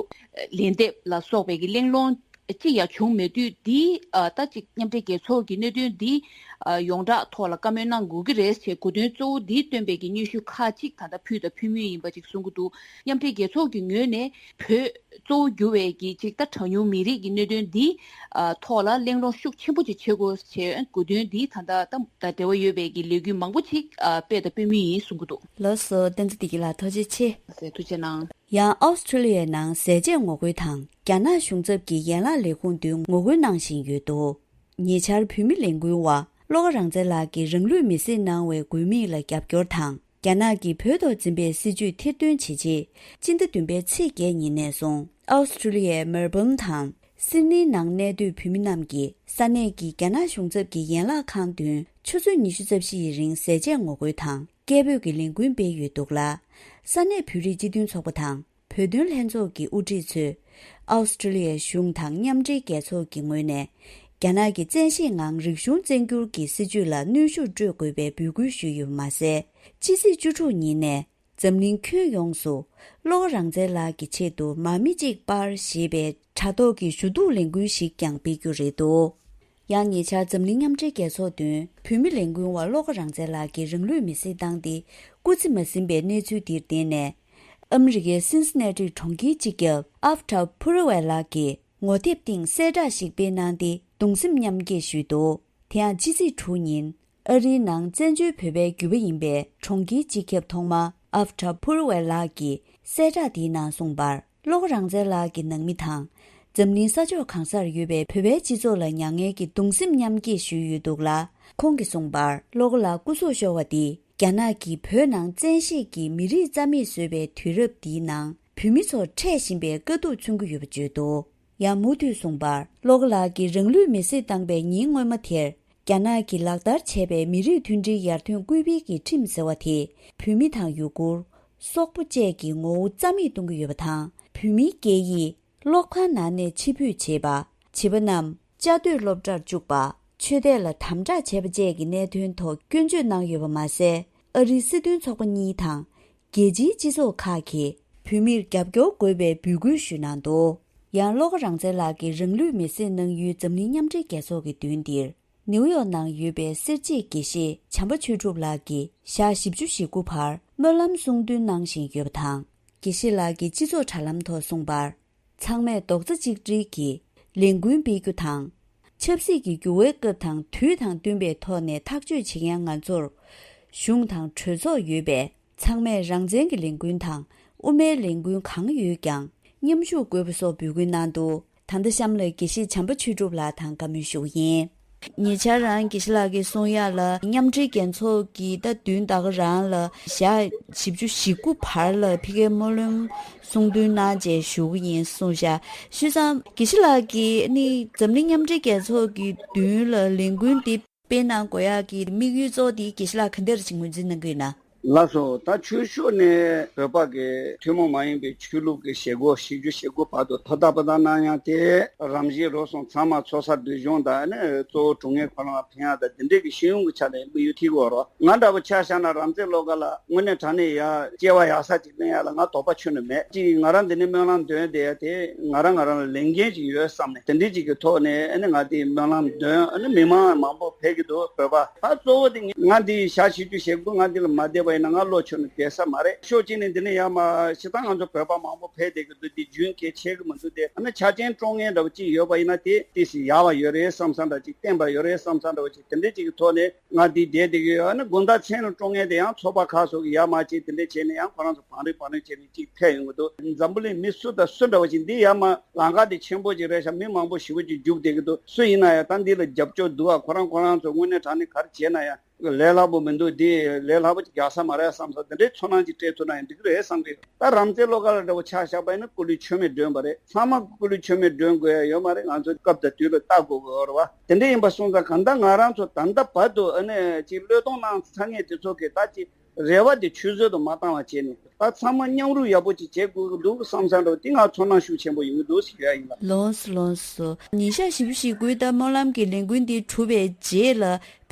ལན་འདེབས་ལ་སོགས་པའི་གི་གླེང་སློང་ ཅི་ཡང་བྱུང་མེད་དུས་འདི་ཨ་ད་ཅིག་མཉམ་འབྲེལ་རྒྱལ་ཚོགས་ཀྱི་གནད་དོན་འདི་ཨ་ཡོངས་གྲགས་ཐོག་ལ་བཀའ་མོལ་གནང་དགོས་ཀྱི་རེད་ཅེས་གོ་དོན་གཙོ་བོ་འདི་བཏོན་པའི་གི་སྙན་ཞུ་ཁག་ཅིག་ད་ལྟ་ཕུལ་དང་ཕུལ་མུས་ཡིན་པ་ཅིག་གསུང་གི་འདུག་མཉམ་འབྲེལ་རྒྱལ་ཚོགས་ཀྱི་ངོས་ནས་བོད་གཙོ་བོ་གྱུར་བའི་གི་ཅིག་ད་གྲངས་ཉུང་མི་རིགས་ཀྱི་གནད་དོན་འདི་ཨ་ཐོག་ལ་གླེང་སློང་ཤུགས་ཆེན་པོ་ཅིག་བྱེད་དགོས་ཞེས་གོ་དོན་འདི་ད་ལྟ་ད་ད་འབྲེལ་བ་ཡོད་པའི་གི་ལས་འགུལ་མང་པོ་ཅིག་ཨ་སྤེལ་དང་སྤེལ་མུས་ཡིན་གསུང་གི་འདུག་ལགས་སོ། བསྟན་འཛིན་བདེ་སྐྱིད་ལགས་ཐུགས་རྗེ་ཆེ། ཟེར་ཐུགས་རྗེ་གནང་། ཡང་ཨོ་སི་ཁྲུ་ལི་ཡའི་ནང་ཟས་བཅད་ངོ་རྒོལ་དང་རྒྱ་ནག་གཞུང་ཚབ་ཀྱི་ཡན་ལག་ལས་ཁུངས་མདུན་ངོ་རྒོལ་གནང་བཞིན་ཡོད་འདུག་ཉེ་ཆར་བོད་མི་ལས་འགུལ་བ་བློ་དགའ་རང་བཙན་ལགས་ཀྱིས་རང་ལུས་མེར་སྲེག་གནང་བའི་དགོས་དམིགས་ལ་རྒྱབ་སྐྱོར་དང་། རྒྱ་ནག་གིས་བོད་ཐོག་འཛིན་པའི་སྲིད་བྱུས་ཐེར་འདོན་བྱེད་ཆེད། སྤྱི་ཟླ་བདུན་པའི་ཚེས་བརྒྱད་ཉིན་ནས་བཟུང་ཨོ་སི་ཁྲུ་ལི་ཡའི་མེལ་བྷོན་དང་། སིད་ནི་ནང་གནས་སྡོད་བོད་མི་རྣམས་ཀྱིས་ས་གནས་ཀྱི་རྒྱ་ནག་གཞུང་ཚབ་ཀྱི་ཡན་ལག་ཁང་མདུན་ཆུ་ཚོད་ཉི་ཤུ་རྩ་བཞི་ཡི་རིང་ཟས་བཅད་ངོ་རྒོལ་དང་སྐད་འབོད་ཀྱི་ལས་འགུལ་སྤེལ་ཡོད་འདུག་ལ། ས་གནས་བོད་རིགས་སྤྱི་མཐུན་ཚོགས་པ་དང་བོད་དོན་ལྷན་ཚོགས་ཀྱི་དབུ་ཁྲིད་ཚོས་ཨའོ་སི་ཀྲི་ལི་ཡའི་གཞུང་དང་མཉམ་འབྲེལ་རྒྱལ་ཚོགས་ཀྱི་ངོས་ནས་རྒྱ་ནག་གི་བཙན་ཤེད་ངང་རིག་གཞུང་བཙན་སྒྱུར་གྱི་སྲིད་བྱུས་ལ་གནོན་ཤུགས་སྤྲོད་དགོས་པའི་འབོད་སྐུལ་ཞུས་ཡོད་པ་མ་ཟད། ཕྱི་ཚེས་བཅུ་དྲུག་ཉིན་ནས། འཛམ་གླིང་ཁྱོན་ཡོངས་སུ་བློ་དགའ་རང་བཙན་ལགས་ཀྱི་ཆེད་དུ་མར་མེ་གཅིག་སྤར་ཞེས་པའི་དྲ་ཐོག་གི་ཞུ་གཏུག་ལས་འགུལ་ཞིག་ཀྱང་སྤེལ་རྒྱུ་རེད་འདུག་ཡང་ཉེ་ཆར་འཛམ་གླིང་མཉམ་འབྲེལ་རྒྱལ་ཚོགས་མདུན་བོད་མི་ལས་འགུལ་བ་བློ་དགའ་རང་བཙན་ལགས་ཀྱིས་རང་ལུས་མེར་སྲེག་བཏང་སྟེ་སྐུ་ཚེ་མ་ཟིན་པའི་གནས་ཚུལ་འདིར་བརྟེན་ནས། ཨ་མི་རི་ཀའི་སིན་སི་ན་ཊི་གྲོང་ཁྱེར་སྤྱི་ཁྱབ་ཨབ་ཊ་ཕུ་རི་ཝེ་ལགས་ཀྱིས་ངོ་དེབ་སྟེང་གསལ་བསྒྲགས་ཤིག་སྤེལ་གནང་སྟེ་གདུང་སེམས་མཉམ་སྐྱེད་ཞུས་འདུག་དེ་ཡང་ཕྱི་ཚེས་དྲུག་ཉིན། ཨ་རིའི་ནང་བཙན་བྱོལ་བོད་པའི་རྒྱུད་པ་ཡིན་པའི་གྲོང་ཁྱེར་སྤྱི་ཁྱབ་ཐོག་མ་ཨབ་ཊ་ཕུར་ཝེ་ལགས་ཀྱིས་གསལ་བསྒྲགས་དེའི་ནང་གསུངས་པར། བློ་དགའ་རང་བཙན་ལགས་ཀྱི་ནང་མི་དང་། འཛམ་གླིང་ས་ཕྱོགས་གང་སར་ཡོད་པའི་བོད་པའི་སྤྱི་ཚོགས་ལ་མྱ་ངན་གྱི་གདུང་སེམས་མཉམ་སྐྱེད་ཞུས་ཡོད་འདུག་ལ། ཁོང་གིས་གསུངས་པར། བློ་དགའ་ལགས་སྐུ་སྲོག་ཤོར་བ་འདིས་རྒྱ་ནག་གིས་བོད་ནང་བཙན་ཤེད་ཀྱིས་མི་རིགས་རྩ་མེད་བཟོས་པའི་དུས་རབས་འདིའི་ནང་བོད་མི་ཚོར་འཕྲད་བཞིན་པའི་དཀའ་སྡུག་མཚོན་གྱི་ཡོད་པ་བརྗོད་འདུག་ཡང་མུ་མཐུད་གསུངས་པར། བློ་དགའ་ལགས་ཀྱིས་རང་ལུས་མེར་སྲེག་བཏང་པའི་ཉིན་སྔོན་མ་དེར། རྒྱ་ནག་གིས་ལག་བསྟར་བྱས་པའི་མི་རིགས་མཐུན་སྒྲིལ་ཡར་ཐོན་སྐུལ་སྤེལ་གྱི་ཁྲིམས་ཟེར་བ་དེ། བོད་མི་དང་ཡུ་གུར། སོག་པོ་བཅས་ཀྱི་ངོ་བོ་རྩ་མེད་གཏོང་གི་ཡོད་པ་དང་། བོད་མིའི་སྐད་ཡིག་སློབ་ཁང་ནང་ནས་ཕྱིར་འབུད་བྱས་པ། བྱིས་པ་རྣམས་བཅའ་སྡོད་སློབ་གྲྭར་བཅུག་པ། ཆོས་དད་ལ་དམ་དྲག་བྱས་པ་བཅས་ཀྱི་གནད་དོན་ཐོག་སྐྱོན་བརྗོད་གནང་ཡོད་པ་མ་ཟད། ཨ་རིའི་སྲིད་དོན་ཚོགས་པ་གཉིས་དང་། རྒྱལ་སྤྱིའི་སྤྱི་ཚོགས་ཁག་གིས་བོད་མིར་རྒྱབ་སྐྱོར་དགོས་པའི་འབོད་སྐུལ་ཞུས་གནང་འདུག་ཡང་བློ་དགའ་རང་བཙན་ལགས་ཀྱིས་རང་ལུས་མེར་སྲེག་གནང་ཡུལ་འཛམ་གླིང་མཉམ་འབྲེལ་རྒྱལ་ཚོགས་ཀྱི་མདུན་འདིར། ནིའུ་ཡོག་ནང་ཡོད་པའི་སེར་བྱེས་དགེ་བཤེས་བྱམས་པ་ཆོས་གྲུབ་ལགས་ཀྱིས་ཞག་བཞི་བཅུ་ཞེ་དགུ་བར་སྨོན་ལམ་གསུང་འདོན་གནང་བཞིན་ཡོད་པ་དང་། དགེ་བཤེས་ལགས་ཀྱིས་སྤྱི་ཚོགས་དྲ་ལམ་ཐོག་གསུངས་པར། ཚང་མས་རྡོག་རྩ་གཅིག་སྒྲིལ་གྱིས་ལས་འགུལ་སྤེལ་རྒྱུ་དང་། ཆབ་སྲིད་ཀྱི་འགྱུར་བའི་སྐབས་དང་དུས་དང་བསྟུན་པའི་ཐོག་ནས་ཐག་གཅོད་བྱེད་མཁན་ང་ཚོར་གཞུང་དང་གྲོས་ཚོགས་ཡོད་པས། ཚང་མས་རང་བཙན་གྱི་ལས་འགུལ་དང་དབུ་མའི་ལས་འགུལ་གང་ཡོད་ཀྱང་མཉམ་ཞུགས་དགོས་པ་སོགས་འབོད་སྐུལ་གནང་འདུག་ད་ལྟ་གཤམ་ལ་དགེ་བཤེས་བྱམས་པ་ཆོས་གྲུབ་ལགས་དང་བཀའ་མོལ་ཞུ་གི་ཡིན། ཉེ་ཆར་རང་དགེ་བཤེས་ལགས་ཀྱིས་གསུང་ཡག་ལ་མཉམ་འབྲེལ་རྒྱལ་ཚོགས་ཀྱིས་ད་བདུན་ཟླ་ག་རང་ལ་ཞག་བཞི་བཅུ་ཞེ་དགུ་བར་ལ་ཕ་གིར་སྨོན་ལམ་གསུང་འདོན་གནང་བྱས་བཞུགས་ཀྱི་ཡིན་གསུངས་ཤག་བྱས་ཙང་དགེ་བཤེས་ལགས་ཀྱིས་ནི་འཛམ་གླིང་མཉམ་འབྲེལ་རྒྱལ་ཚོགས་ཀྱི་མདུན་ལ་ལས་འགུལ་འདི་སྤེལ་གནང་དགོས་ཡག་གི་དམིགས་ཡུལ་གཙོ་བོ་དེ་དགེ་བཤེས་ལགས་ག་འདྲ་ཅིག་ངོས་འཛིན་གནང་གི་ཡོད་ན། ལགས་སོ། ད་ཆོས་ཕྱོགས་ནས་བོད་པ་གི་ཐུན་མོང་མ་ཡིན་པའི་ཆོས་ལུགས་ཀྱི་བྱེད་སྒོ་བཞི་བཅུ་ཞེ་དགུ་བར་དུ་ཐོག་མཐའ་བར་གསུམ་གནང་ཡག་དེ་རང་བཞིན་རུལ་སོང་། ཚང་མ་ཚོགས་བསགས་སྡུག་སྦྱོང་དང་ནི་གཙོ་བོ་གྲོངས་མཁན་ཁོ་རང་ལ་ཕན་ཡག་དང་དེ་འདྲས་ཀྱི་ཤེས་ཡོན་གྱི་ཆ་ནས་དམིགས་ཡུལ་ཐིག་གོ་རོ། ང་འདྲ་བོ་ཆ་བཞག་ན་རང་བཙན་བློ་དགའ་ལ་དངོས་གནས་དྲང་གནས་ཡ་སྐྱེ་བ་ཡག་ས་ཅིག་ལེན་ཡག་ལ་ང་དོགས་པ་ཁྱོན་ནས་མེད། ཅིག་ང་རང་འདི་ནས་སྨོན་ལམ་འདོན་བསྡད་ཡག་དེ་ང་རང་ང་རང་ལ་ལས་འགན་ཅིག་ཡོད་བསམ་ནས་དེ་འདྲས་ཅིག་གི་ཐོག་ནས་ཨ་ནི་ང་དེ་སྨོན་ལམ་འདོན། ཨ་ནི་མི་མང་མང་པོ་ཕེབས་ཀྱི་འདུག་བོད་པ། ད་གཙོ་བོ་དེ་ང་འདི་ཞག་བཞི་བཅུ་ཞེ་དགུ་ང་འདི་ལ་མ་བསྡད་པ་ཡིན་ན་ང་བློ་ཁྱོན་ནས་བདེ་ས་མ་རེད། ཕྱོགས་གཅིག་ནས་འདི་ནས་ཡར་མར་ཤི་སྟངས་ང་ཚོ་བོད་པ་མང་པོ་ཕེབས་བསྡད་ཀྱི་འདུག་འདི་རྒྱུན་གལ་ཆེ་གི་མི་འདུག་སྟེ། ཨ་ནི་ཆ་རྐྱེན་སྤྲོད་མཁན་འདྲ་བོ་གཅིག་ཡོད་པ་ཡིན་ན་དེ་ཏོག་ཙམ་ཡག་པ་ཡོད་རེད་བསམ་བསམ་འདྲ་ཅིག་བརྟན་པ་ཡོད་རེད་བསམ་བསམ་འདྲ་བོ་ཅིག་དེ་འདྲས་ཅིག་གི་ཐོག་ནས་ང་འདི་བསྡད་བསྡད་ཀྱི་ཡོད། ཨ་ནི་དགོང་དག་མཚན་ལ་སྤྲོད་མཁན་དེ་ཡང་ཚོགས་པ་ཁག་སོགས་ཀྱིས་ཡར་མར་ཅིག་དེ་འདྲས་བྱས་ནས་ཡང་ཁོ་རང་ཚོ་བང་རིམ་བང་རིམ་བྱས་ནས་ཅིག་ཕེབས་ཡོང་གི་འདུག་འཛམ་བུ་གླིང་མི་སུ་དང་སུ་འདྲ་བོ་ཅིག་འདི་ཡར་མར་ལམ་ཁ་དེ་ཆེན་པོ་ཅིག་རེད་ཤག་མི་མང་པོ་ཞེ་པོ་ཅིག་རྒྱུག་བསྡད་ཀྱི་འདུག་སུ་ཡིན་ན་ཡང་ད་འདི་ལ་རྒྱབ་སྐྱོར་འདུག་ཨ། ཁོ་རང་ཁོ་རང་ཚོ་དངོས་གནས་དྲང་གནས་ག་རེ་བྱས་ན་ཡང་། ལས་སླ་པོ་མི་འདུག་འདི་ལས་སླ་པོ་ཅིག་རྒྱག་ས་མ་རེད་བསམ་ས་དེ་འདྲའི་ཚོར་སྣང་ཅིག་སྤྲད་ཐུབ་ན་ཡང་འགྲིག་གི་རེད་བསམ་གི་ཡོད། ད་རང་བཙན་བློ་དགའ་ལ་འདྲ་བོ་ཆ་བཞག་པ་ཡིན་ན་སྐུ་ལུས་མཆོད་མེ་སྒྲོན་པ་རེད། ཚང་མ་སྐུ་ལུས་མཆོད་མེ་སྒྲོན་དགོས་ཡ་ཡོད་མ་རེད། ང་ཚོ་སྐབས་དང་དུས་ལ་ལྟ་དགོས་ཀྱི་ཡོད་རེད་བ། དེ་འདྲ་ཡིན་པ་སོང་ཙང་གང་ལྟར་ང་རང་ཚོ་ད་ལྟ་བར་དུ་ཨ་ནི་ཅིག་བློས་གཏོང་གནང་ཚར་མཁན་དེ་ཚོ་གིས་ད་ཅིག་རེ་བ་དེ་ཆུད་ཟོས་དུ་མ་བཏང་བ་བྱས་ནས་ད་ཚང་མ་མཉམ་རུབ་ཡག་པོ་ཅིག་བྱེད་དགོས་ཀྱི་འདུག་བསམ་བསམ་འདྲ་བོ་དེ་ང་ཚོར་སྣང་ཤུགས་ཆེན་པོ་ཡོང་གི་འདུག་ཟེར་ཞུ་ཡ་ཡིན་ལགས། ལགས་སོ་ལགས་སོ། ཉིན་ཞག་བཞི་བཅུ་ཞེ་དགུའི་ད་སྨོན་ལམ་གྱི་ལས་འགུལ་འདི་གྲུབ་པའི་རྗེས་ལ་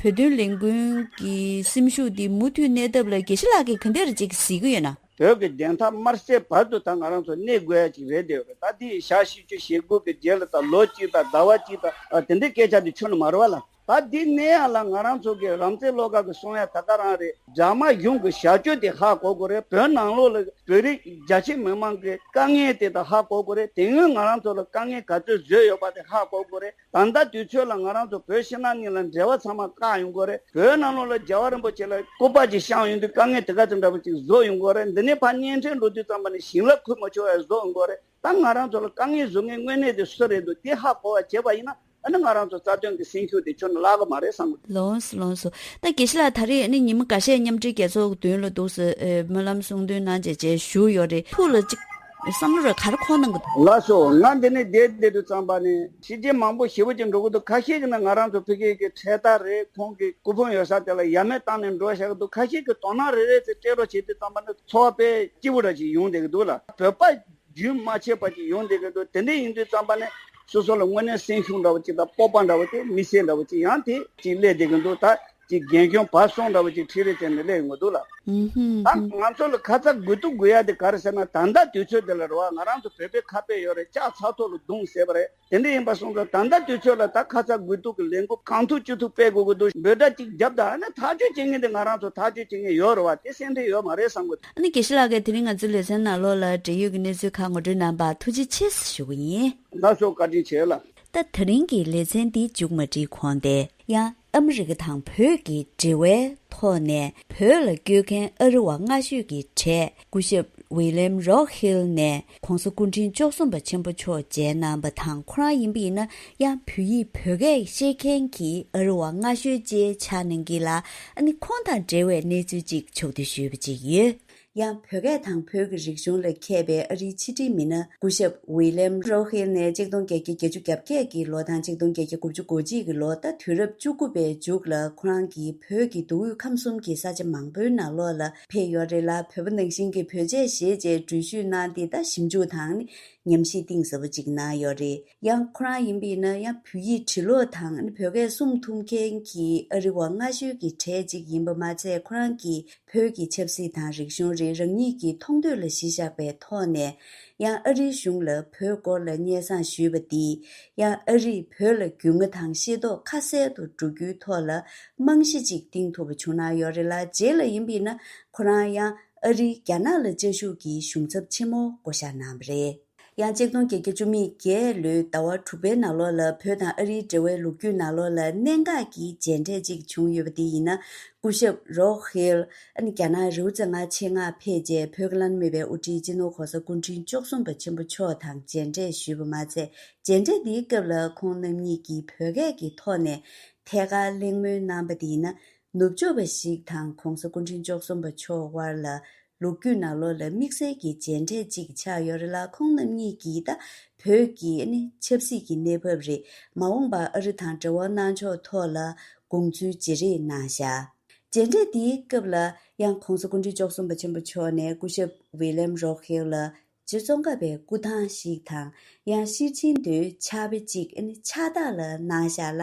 བོད་དོན་ལས་འགུལ་གྱི་སེམས་ཤུགས་འདི་མུ་མཐུད་གནས་ཐབས་ལ་དགེ་བཤེས་ལགས་ཀྱིས་ག་འདྲ་ཅིག་གཟིགས་ཀྱི་ཡོད་ན། བོད་ཀྱི་བདེན་མཐའ་མ་གསལ་བར་དུ་ད་ང་རང་ཚོ་གནས་དགོས་ཡ་ཅིག་རེད་བསྡད་ཡོད་རེད། ད་འདི་ཞག་བཞི་བཅུ་ཞེ་དགུ་གི་རྗེས་ལ་ད་ལོ་གཅིག་དང་ཟླ་བ་གཅིག་དང་ཨ་དེ་འདྲའི་སྐད་ཆ་འདི་ཆོ་ནི་མ་རེད་བ་ལ། ད་འདི་གནས་ཡ་ལ་ང་རང་ཚོ་གི་རབ་བརྟན་བློ་དགའ་གི་གསུང་ཡ་ད་ག་རང་རེད། རྒྱ་དམར་གཞུང་གི་བྱ་སྤྱོད་དེ་ཧ་གོ་དགོས་རེད། བོད་ནང་ལོགས་ལ་བོད་རིགས་རྒྱ་ཆེ་མི་མང་གི་དཀའ་ངལ་དེ་ད་ཧ་གོ་དགོས་རེད། དེ་སྔོན་ང་རང་ཚོ་ལ་དཀའ་ངལ་ག་ཚོད་བཟོས་ཡོད་པ་དེ་ཧ་གོ་དགོས་རེད། ད་ལྟ་དུས་ཚོད་ལ་ང་རང་ཚོ་བོད་ཕྱི་ནང་གཉིས་ལ་འབྲེལ་བ་ཚང་མ་བཀག་ཡོང་གི་རེད། བོད་ནང་ལོགས་ལ་རྒྱལ་བ་རིན་པོ་ཆེ་ལ་སྐུ་པར་ཅིག་བཤམས་ཡོང་དུས་དཀའ་ངལ་དེ་ག་ཚོད་འདྲ་པོ་ཅིག་བཟོ་ཡོང་གི་རེད། འདི་ནས་ཕར་བརྙན་འཕྲིན་འགྲོ་དུས་ཙམ་པ་ནས་བྱིན་རླབས་འཁོར་མ་ཆོག་པ་བཟོ་ཡོང་གི་རེད། ད་ང་རང་ཚོ་ལ་དཀའ་ངལ་བཟོ་མཁན་དངོས་གནས་དེ་སུ་རེད་འདུག་དེ་ཧ་གོ་བ་བྱས་པ་ཡིན་ན་ཨ་ནི་ང་རང་ཚོ་རྩ་དོན་གྱི་སེམས་ཤུགས་དེ་ཁྱོན་ནས་བརླག་གི་མ་རེད་བསམ་གི་འདུག་ལགས་སོ་ལགས་སོ། ད་དགེ་བཤེས་ལགས་ད་རེས་ཨ་ནི་ཉི་མ་འགའ་ཤས་མཉམ་འབྲེལ་རྒྱལ་ཚོགས་མདུན་ལ་འདུག་སེ་ཨེ་སྨོན་ལམ་གསུང་འདོན་གནང་བྱས་བྱས་བཞུགས་ཡོད་རེད། ཐུགས་ལ་ཅིག་བསམ་བློ་ར་ག་རེ་འཁོར་གནང་གི་འདུག་ལགས་སོ། ང་འདི་ནས་བསྡད་བསྡད་དུས་ཙམ་པ་ནས་ཕྱི་རྒྱལ་མང་པོ་ཞེ་པོ་ཅིག་འགྲོ་གི་འདུག་ཁ་ཤས་ཀྱིས་ནི་ང་རང་ཚོ་ཕ་གི་གི་འཕྲེད་དར་རེད། ཁོང་གི་སྐུ་ཕུང་ཡོད་ས་དེ་ལ་ཡ་མེད་བཏང་ནས་འགྲོ་བཞག་གི་འདུག་ཁ་ཤས་ཀྱིས་དོ་སྣང་རེ་རེ་ཙམ་སྤྲད་རོགས་བྱེད་དུས་ཙམ་པ་ནི་ཚོར་བ་དཔེ་སྐྱིད་པོ་འདྲ་ཅིག་ཡོང་བསྡད་ཀྱི་འདུག་ལ། བོད་པ་རྒྱུན་མ་ཆད་པ་ཅིག་ཡོང་བསྡད་ཀྱི་འདུག་དེ་འདྲ་ཡིན་དུས་ཙམ་པ་ནས་སོ་སོ་ལ་དངོས་གནས་སེམས་ཤུགས་འདྲ་བོ་ཅིག་དང་སྤོབས་པ་འདྲ་བོ་ཅིག་མི་ཚེ་འདྲ་བོ་ཅིག་ཡང་དེ་ཅིག་སླེབས་བསྡད་ཀྱི་འདུག་ད་ཅིག་རྒན་གཞོན་བར་གསུམ་འདྲ་བོ་ཅིག་ཁྲིད་རེས་བྱས་ནས་སླེབས་ཡོང་གི་འདུག་ལ། ཨུམ་ཧུམ་ད་ཧུམ། ང་ཚོ་ལ་ཁ་ཚ་དགོས་གཏུགས་དགོས་ཡ་དེ་ག་རེ་ཟེར་ན། ད་ལྟ་དུས་ཚོད་འདི་ལ་རེད་བ། ང་རང་ཚོ་བོད་པའི་ཁ་དཔེ་ཡོད་རེད། ལྕགས་ཚ་ཐོག་ལ་རྡུང་ཟེར་བ་རེད། དེ་འདྲ་ཡིན་པ་སོང་ཙང་ད་ལྟ་དུས་ཚོད་ལ་ད་ཁ་ཚ་དགོས་གཏུགས་ཀྱི་ལས་འགུལ་གང་ཐུབ་ཅི་ཐུབ་སྤེལ་དགོས་ཀྱི་འདུག་འབོད་སྒྲ་གཅིག་བརྒྱབ་དང་ཨ་ནི་ཐག་གཅོད་བྱེད་མཁན་དེ་ང་རང་ཚོ་ཐག་གཅོད་བྱེད་མཁན་ཡོད་རེད་བ། དེ་སེམས་ཁྲལ་ཡོད་མ་རེད་བསམ་གི་འདུག་ཨ་ནི་དགེ་བཤེས་ལགས་ཀྱིས་དེ་རིང་ང་ཚོའི་ལེ་ཚན་ནང་ལོགས་ལ་འབྲེལ་ཡོད་ཀྱི་གནས་ཚུལ་ཁག་ངོ་སྤྲོད་གནང་བར་ཐུགས་རྗེ་ཆེ་ཞུ་གི་ཡིན། ལགས་སོ། བཀའ་དྲིན་ཆེ་ལགས། ད་ད་རིང་གི་ལེ་ཚན་འདི་མཇུག་མ་སྒྲིལ་གོང་དེ་ཡང་ཨ་མི་རི་ཀ་དང་བོད་ཀྱི་འབྲེལ་བའི་ཐོག་ནས་བོད་ལ་བསྐྱོད་མཁན་ཨ་རི་བ་སྔ་ཤོས་ཀྱི་གྲས་སྐུ་ཞབས་ཝི་ལེམ་རོག་ཧིལ་ནས་༸གོང་ས་སྐུ་ཕྲེང་བཅུ་གསུམ་པ་ཆེན་པོ་མཆོག་མཇལ་གནང་བ་དང་། ཁོ་རང་ཡིན་པ་ཡིན་ན་ཡང་བོད་ཡིག་བོད་སྐད་ཤེས་མཁན་གྱི་ཨ་རི་བ་སྔ་ཤོས་བཅས་ཆགས་གནང་གི་ལ། ཨ་ནི་ཁོང་དང་འབྲེལ་བའི་གནས་ཚུལ་ཅིག་ཕྱོགས་བསྡུས་ཞུས་པ་ཅིག་ཡོད། ཡང་བོད་སྐད་དང་བོད་ཀྱི་རིག་གཞུང་ལ་མཁས་པའི་ཨ་རིའི་ཕྱི་དྲིལ་མི་སྣ་སྐུ་ཞབས་ཝི་ལེམ་རོ་ཧིལ་ནས་གཅིག་སྟོང་བརྒྱད་བརྒྱ་བརྒྱད་ཅུ་གྱ་བརྒྱད་ཀྱི་ལོ་དང་གཅིག་སྟོང་བརྒྱད་བརྒྱ་དགུ་བཅུ་གོ་གཅིག་གི་ལོ། ད་དུས་རབས་བཅུ་དགུ་པའི་མཇུག་ལ་ཁོ་རང་གིས་བོད་ཀྱི་མདོ་དབུས་ཁམས་གསུམ་གྱི་ས་ཆ་མང་པོའི་ནང་ལོགས་ལ་ཕེབས་ཡོད་རེད་ལ། བོད་པ་ནང་བཞིན་གྱི་བོད་ཆས་བཞེས་རྗེས་འགྲུལ་བཞུད་གནང་སྟེ་ད་ཞིབ་འཇུག་དང་ནི་ཉམས་ཞིབ་གཏིང་ཟབ་པོ་ཅིག་གནང་ཡོད་རེད། ཡང་ཁོ་རང་ཡིན་པ་ཡིན་ན་ཡང་བོད་ཡིག་བྲི་ཀློག་དང་ནི་བོད་སྐད་གསུང་ཐུབ་མཁན་གྱི་ཨ་རི་བ་སྔ་ཤོས་ཀྱི་གྲས་ཅིག་ཡིན་པ་མ་ཚད། ཁོ་རང་གིས་བོད་ཀྱི་ཆབ་སྲིད་དང་རིག་གཞུང་རེད། རང་ཉིད་ཀྱི་མཐོང་ཐོས་ལ་གཞི་བཞག་པའི་ཐོག་ནས་ཡང་ཨ་རིའི་གཞུང་ལ་བོད་སྐོར་ལ་སྙན་སེང་ཞུས་པ་འདིས་ཡང་ཨ་རིས་བོད་ལ་རྒྱུས་མངའ་དང་ཤེས་རྟོགས་ཁ་གསལ་དུ་འགྲོ་རྒྱུའི་ཐོག་ལ་རྨང་གཞི་ཅིག་བཏིང་ཐུབ་པ་བྱུང་གནང་ཡོད་རེད་ལ། རྗེས་ལ་ཡིན་པ་ཡིན་ན་ཁོ་རང་ཡང་ཨ་རིའི་རྒྱ་ནག་ལ་བཅའ་བཞུགས་ཀྱི་གཞུང་ཚབ་ཆེན་མོ་བསྐོ་བཞག་གནང་བ་རེད། ཡང་གཅིག་སྟོང་བརྒྱད་བརྒྱ་བཅུ་མེད་བརྒྱད་ལོའི་ཟླ་བ་དྲུག་པའི་ནང་ལོགས་ལ་བོད་དང་ཨ་རིའི་འབྲེལ་བའི་ལོ་རྒྱུས་ནང་ལོགས་ལ་གནད་འགག་གི་མཇལ་འཕྲད་ཅིག་བྱུང་ཡོད་པ་དེ་ཡིན་ན། སྐུ་ཞབས་རོག་ཧིལ་ཨ་ནི་རྒྱ་ནག་རི་བོ་རྩེ་ལྔ་ཆེད་མངགས་ཕེབས་རྗེས་བོད་ཀྱི་བླ་ན་མེད་པའི་དབུ་ཁྲིད་སྤྱི་ནོར་གོང་ས་སྐུ་ཕྲེང་བཅུ་གསུམ་པ་ཆེན་པོ་མཆོག་དང་མཇལ་འཕྲད་ཞུས་པ་མ་ཚད། མཇལ་འཕྲད་འདིའི་སྐབས་ལ་ཁོང་རྣམ་གཉིས་ཀྱིས་བོད་སྐད་ཀྱི་ཐོག་ནས་ཐད་ཀར་གླེང་མོལ་གནང་པ་དེ་ཡིན་ན། ནུབ་ཕྱོགས་པ་ཞིག་དང་གོང་ས་སྐུ་ཕྲེང་བཅུ་གསུམ་པ་མཆོག་དབར་ལ་ལོ་རྒྱུས་ནང་ལོགས་ལ་དམིགས་བསལ་གྱི་མཇལ་འཕྲད་ཅིག་ཆགས་ཡོད་རེད་ལ། ཁོང་རྣམ་གཉིས་ཀྱིས་ད་བོད་ཀྱི་ཨ་ནི་ཆབ་སྲིད་ཀྱི་གནས་བབ་རེད། མ་འོངས་པར་ཨ་རི་དང་འབྲེལ་བ་གནང་ཕྱོགས་ཐོག་ལ་དགོངས་ཚུལ་བརྗེ་རེས་གནང་བཞག་མཇལ་འཕྲད་དེའི་སྐབས་ལ་ཡང་གོང་ས་སྐུ་ཕྲེང་བཅུ་གསུམ་པ་ཆེན་པོ་མཆོག་ནས་སྐུ་ཞབས་ཝི་ལེམ་རོག་ཧིལ་ལ་རྗེ་ཙོང་ཁ་པའི་སྐུ་ཐང་ཞིག་དང་། ཡང་ཤེར་ཕྱིན་དུ་ཕྱག་དཔེ་གཅིག་ཨ་ནི་ཕྱག་རྟགས་ལ་གནང་བཞག་ལ།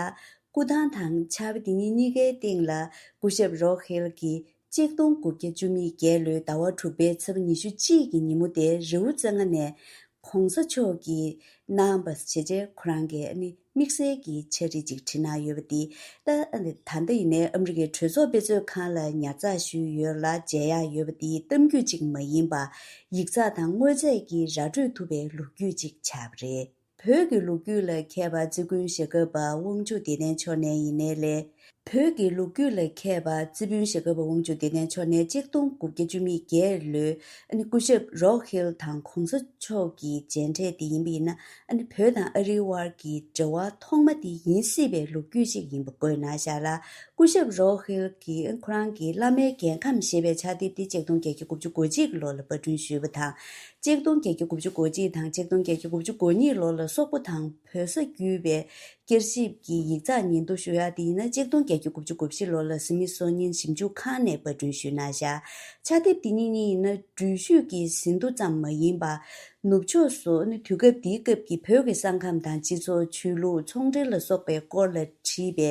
སྐུ་ཐང་དང་ཕྱག་དཔེ་དེ་གཉིས་གཉིས་ཀའི་སྟེང་ལ་སྐུ་ཞབས་རོག་ཧིལ་གྱིས་གཅིག་སྟོང་དགུ་བརྒྱ་བཅུ་མེད་བརྒྱད་ལོའི་ཟླ་བ་དྲུག་པའི་ཚེས་པ་ཉི་ཤུ་གཅིག་གི་ཉིན་མོ་དེར་རི་བོ་རྩེ་ལྔ་ནས་གོང་ས་མཆོག་གིས་གནང་བ་བྱས་རྗེས་ཁོ་རང་གིས་ཨ་ནི་དམིགས་བསལ་གྱི་འཆད་ཁྲིད་ཅིག་བྲིས་གནང་ཡོད་པ་དེ། ད་ཨ་ནི་ད་ལྟ་ཡིན་ནའི་ཨ་མི་རི་ཀའི་གྲོས་ཚོགས་དཔེ་མཛོད་ཁང་ལ་ཉར་ཚགས་ཞུས་ཡོད་ལ། མཇལ་ཡག་ཡོད་པ་དེ་གཏམ་རྒྱུད་ཅིག་མ་ཡིན་པ། ཡིག་ཚགས་དང་དངོས་རྫས་ཀྱིས་ར་སྤྲོད་ཐུབ་པའི་ལོ་རྒྱུས་ཅིག་ཆགས་པ་རེད། བོད་ཀྱི་ལོ་རྒྱུས་ལ་མཁས་པ་ཙི་ཀུན་ཞྭ་སྒབ་པ་དབང་ཕྱུག་བདེ་ལྡན་མཆོག་ནས་ཡིན་ནའི་ལས། བོད་ཀྱི་ལོ་རྒྱུས་ལ་མཁས་པ་ཙི་ཀུན་ཞྭ་སྒབ་པ་དབང་ཕྱུག་བདེ་ལྡན་མཆོག་ནས་གཅིག་སྟོང་དགུ་བརྒྱ་བཅུ་མེད་བརྒྱད་ལོའི་ཨ་ནི་སྐུ་ཞབས་རོག་ཧིལ་དང་གོང་ས་མཆོག་གི་མཇལ་འཕྲད་དེ་ཡིན་པ་ཡིན་ན། ཨ་ནི་བོད་དང་ཨ་རིའི་དབར་གྱི་འབྲེལ་བ་ཐོག་མ་དེ་ཡིན་སྲིད་པའི་ལོ་རྒྱུས་ཤིག་ཡིན་པ་བཀོད་གནང་བཞག་ལ། སྐུ་ཞབས་རོག་ཧིལ་གྱིས་ཁོ་རང་གི་བླ་མའི་རྒྱལ་ཁམས་ཞེས་པའི་ཕྱག་དེབ་དེ་གཅིག་སྟོང་བརྒྱད་བརྒྱ་དགུ་བཅུ་གོ་གཅིག་གི་ལོ་ལ་པར་སྐྲུན་ཞུས་པ་དང་། གཅིག་སྟོང་བརྒྱད་བརྒྱ་དགུ་བཅུ་གོ་གཅིག་དང་གཅིག་སྟོང་བརྒྱད་བརྒྱ་དགུ་བཅུ་གོ་གཉིས་ལོ་ལ་སོག་པོ་དང་བོད་ས་བརྒྱུད་པའི་བསྐྱར་ཞིབ་ཀྱི་ཡིག་ཚགས་ཉིན་ཐོ་ཞུ་ཡག་དེ་ཡིན་ན་གཅིག་སྟོང་བརྒྱད་བརྒྱ་དགུ་བཅུ་གོ་བཞི་ལོ་ལ་སི་མི་སོ་ནི་ཡན་ཞིབ་འཇུག་ཁང་ནས་པར་སྐྲུན་ཞུས་གནང་བཞག་ཕྱག་དེབ་དེ་གཉིས་གཉིས་ཡིན་ན་འགྲུལ་བཞུད་ཀྱི་ཟིན་ཐོ་ཙམ་མ་ཡིན་པར། ནུབ་ཕྱོགས་སུ་ནི་དུས་སྐབས་འདིའི་སྐབས་ཀྱི་བོད་ཀྱི་ས་ཁམས་དང་སྤྱི་ཚོགས། ཆོས་ལུགས། ཚོང་འབྲེལ་ལ་སོགས་པའི་སྐོར་ལ་བྲིས་པའི་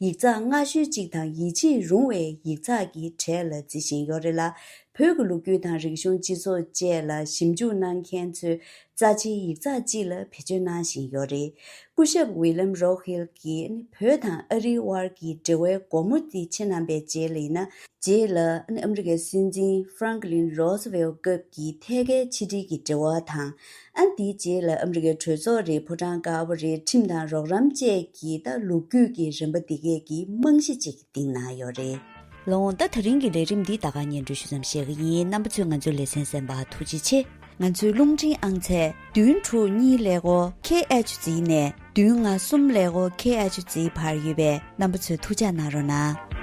ཡིག་ཚགས་སྔ་ཤོས་གཅིག་དང་། ཡིད་ཆེས་རུང་བའི་ཡིག་ཚགས་ཀྱི་གྲས་ལ་བརྩི་བཞིན་ཡོད་རེད་ལ། བོད་ཀྱི་ལོ་རྒྱུས་དང་རིག་གཞུང་། སྤྱི་ཚོགས་བཅས་ལ་ཞིབ་འཇུག་གནང་མཁན་ཚོའི་རྩ་ཆེའི་ཡིག་ཚགས་གཅིག་ལ་བེད་སྤྱོད་གནང་བཞིན་ཡོད་རེད། སྐུ་ཞབས་ཝི་ལམ་རོག་ཧིལ་གྱིས་བོད་དང་ཨ་རིའི་དབར་གྱི་འབྲེལ་བའི་སྒོ་མོ་དེ་ཕྱེ་གནང་པའི་རྗེས་ལ་ཡིན་ན། རྗེས་ལ་ཨ་མི་རི་ཀའི་སྲིད་འཛིན་ཧྥ་རང་ཀི་ལིན་རོ་སི་ཝེལ་སྐབས་ཀྱི་ཐད་ཀའི་ཕྱི་འབྲེལ་གྱི་འབྲེལ་བ་དང་། ཨ་དེའི་རྗེས་ལ་ཨ་མི་རི་ཀའི་གྲོས་ཚོགས་རེད། ཕོ་བྲང་དཀར་པོ་རེད། ཁྲིམས་དང་རོགས་རམ་བཅས་ཀྱི་ད་ལོ་རྒྱུས་ཀྱི་རིམ་པ་འདི་གས་ཀྱི་རྨང་གཞི་ཅིག་བཏིང་གནང་ཡོད་རེད། ལགས་འོང་། ད་དེ་རིང་གི་ལས་རིམ་འདི་ད་ག་སྙན་སྒྲོན་ཞུ་མཚམས་བཞག་གི་ཡིན། རྣམ་པ་ཚོས་ང་ཚོའི་ལེ་ཚན་གསན་པར་ཐུགས་རྗེ་ཆེ། ང་ཚོའི་རླུང་འཕྲིན་ཨང་ཚད་བདུན་དྲུག་གཉིས་ཀླད་ཀོར་ཁེ་ཨེཆ་ཛི་ནས་བདུན་ལྔ་གསུམ་ཀླད་ཀོར་ཁེ་ཨེཆ་ཛི་བར་ཡོད་པས། རྣམ་པ་ཚོས་ཐུགས་ཅག་གནང་རོགས་གནང་།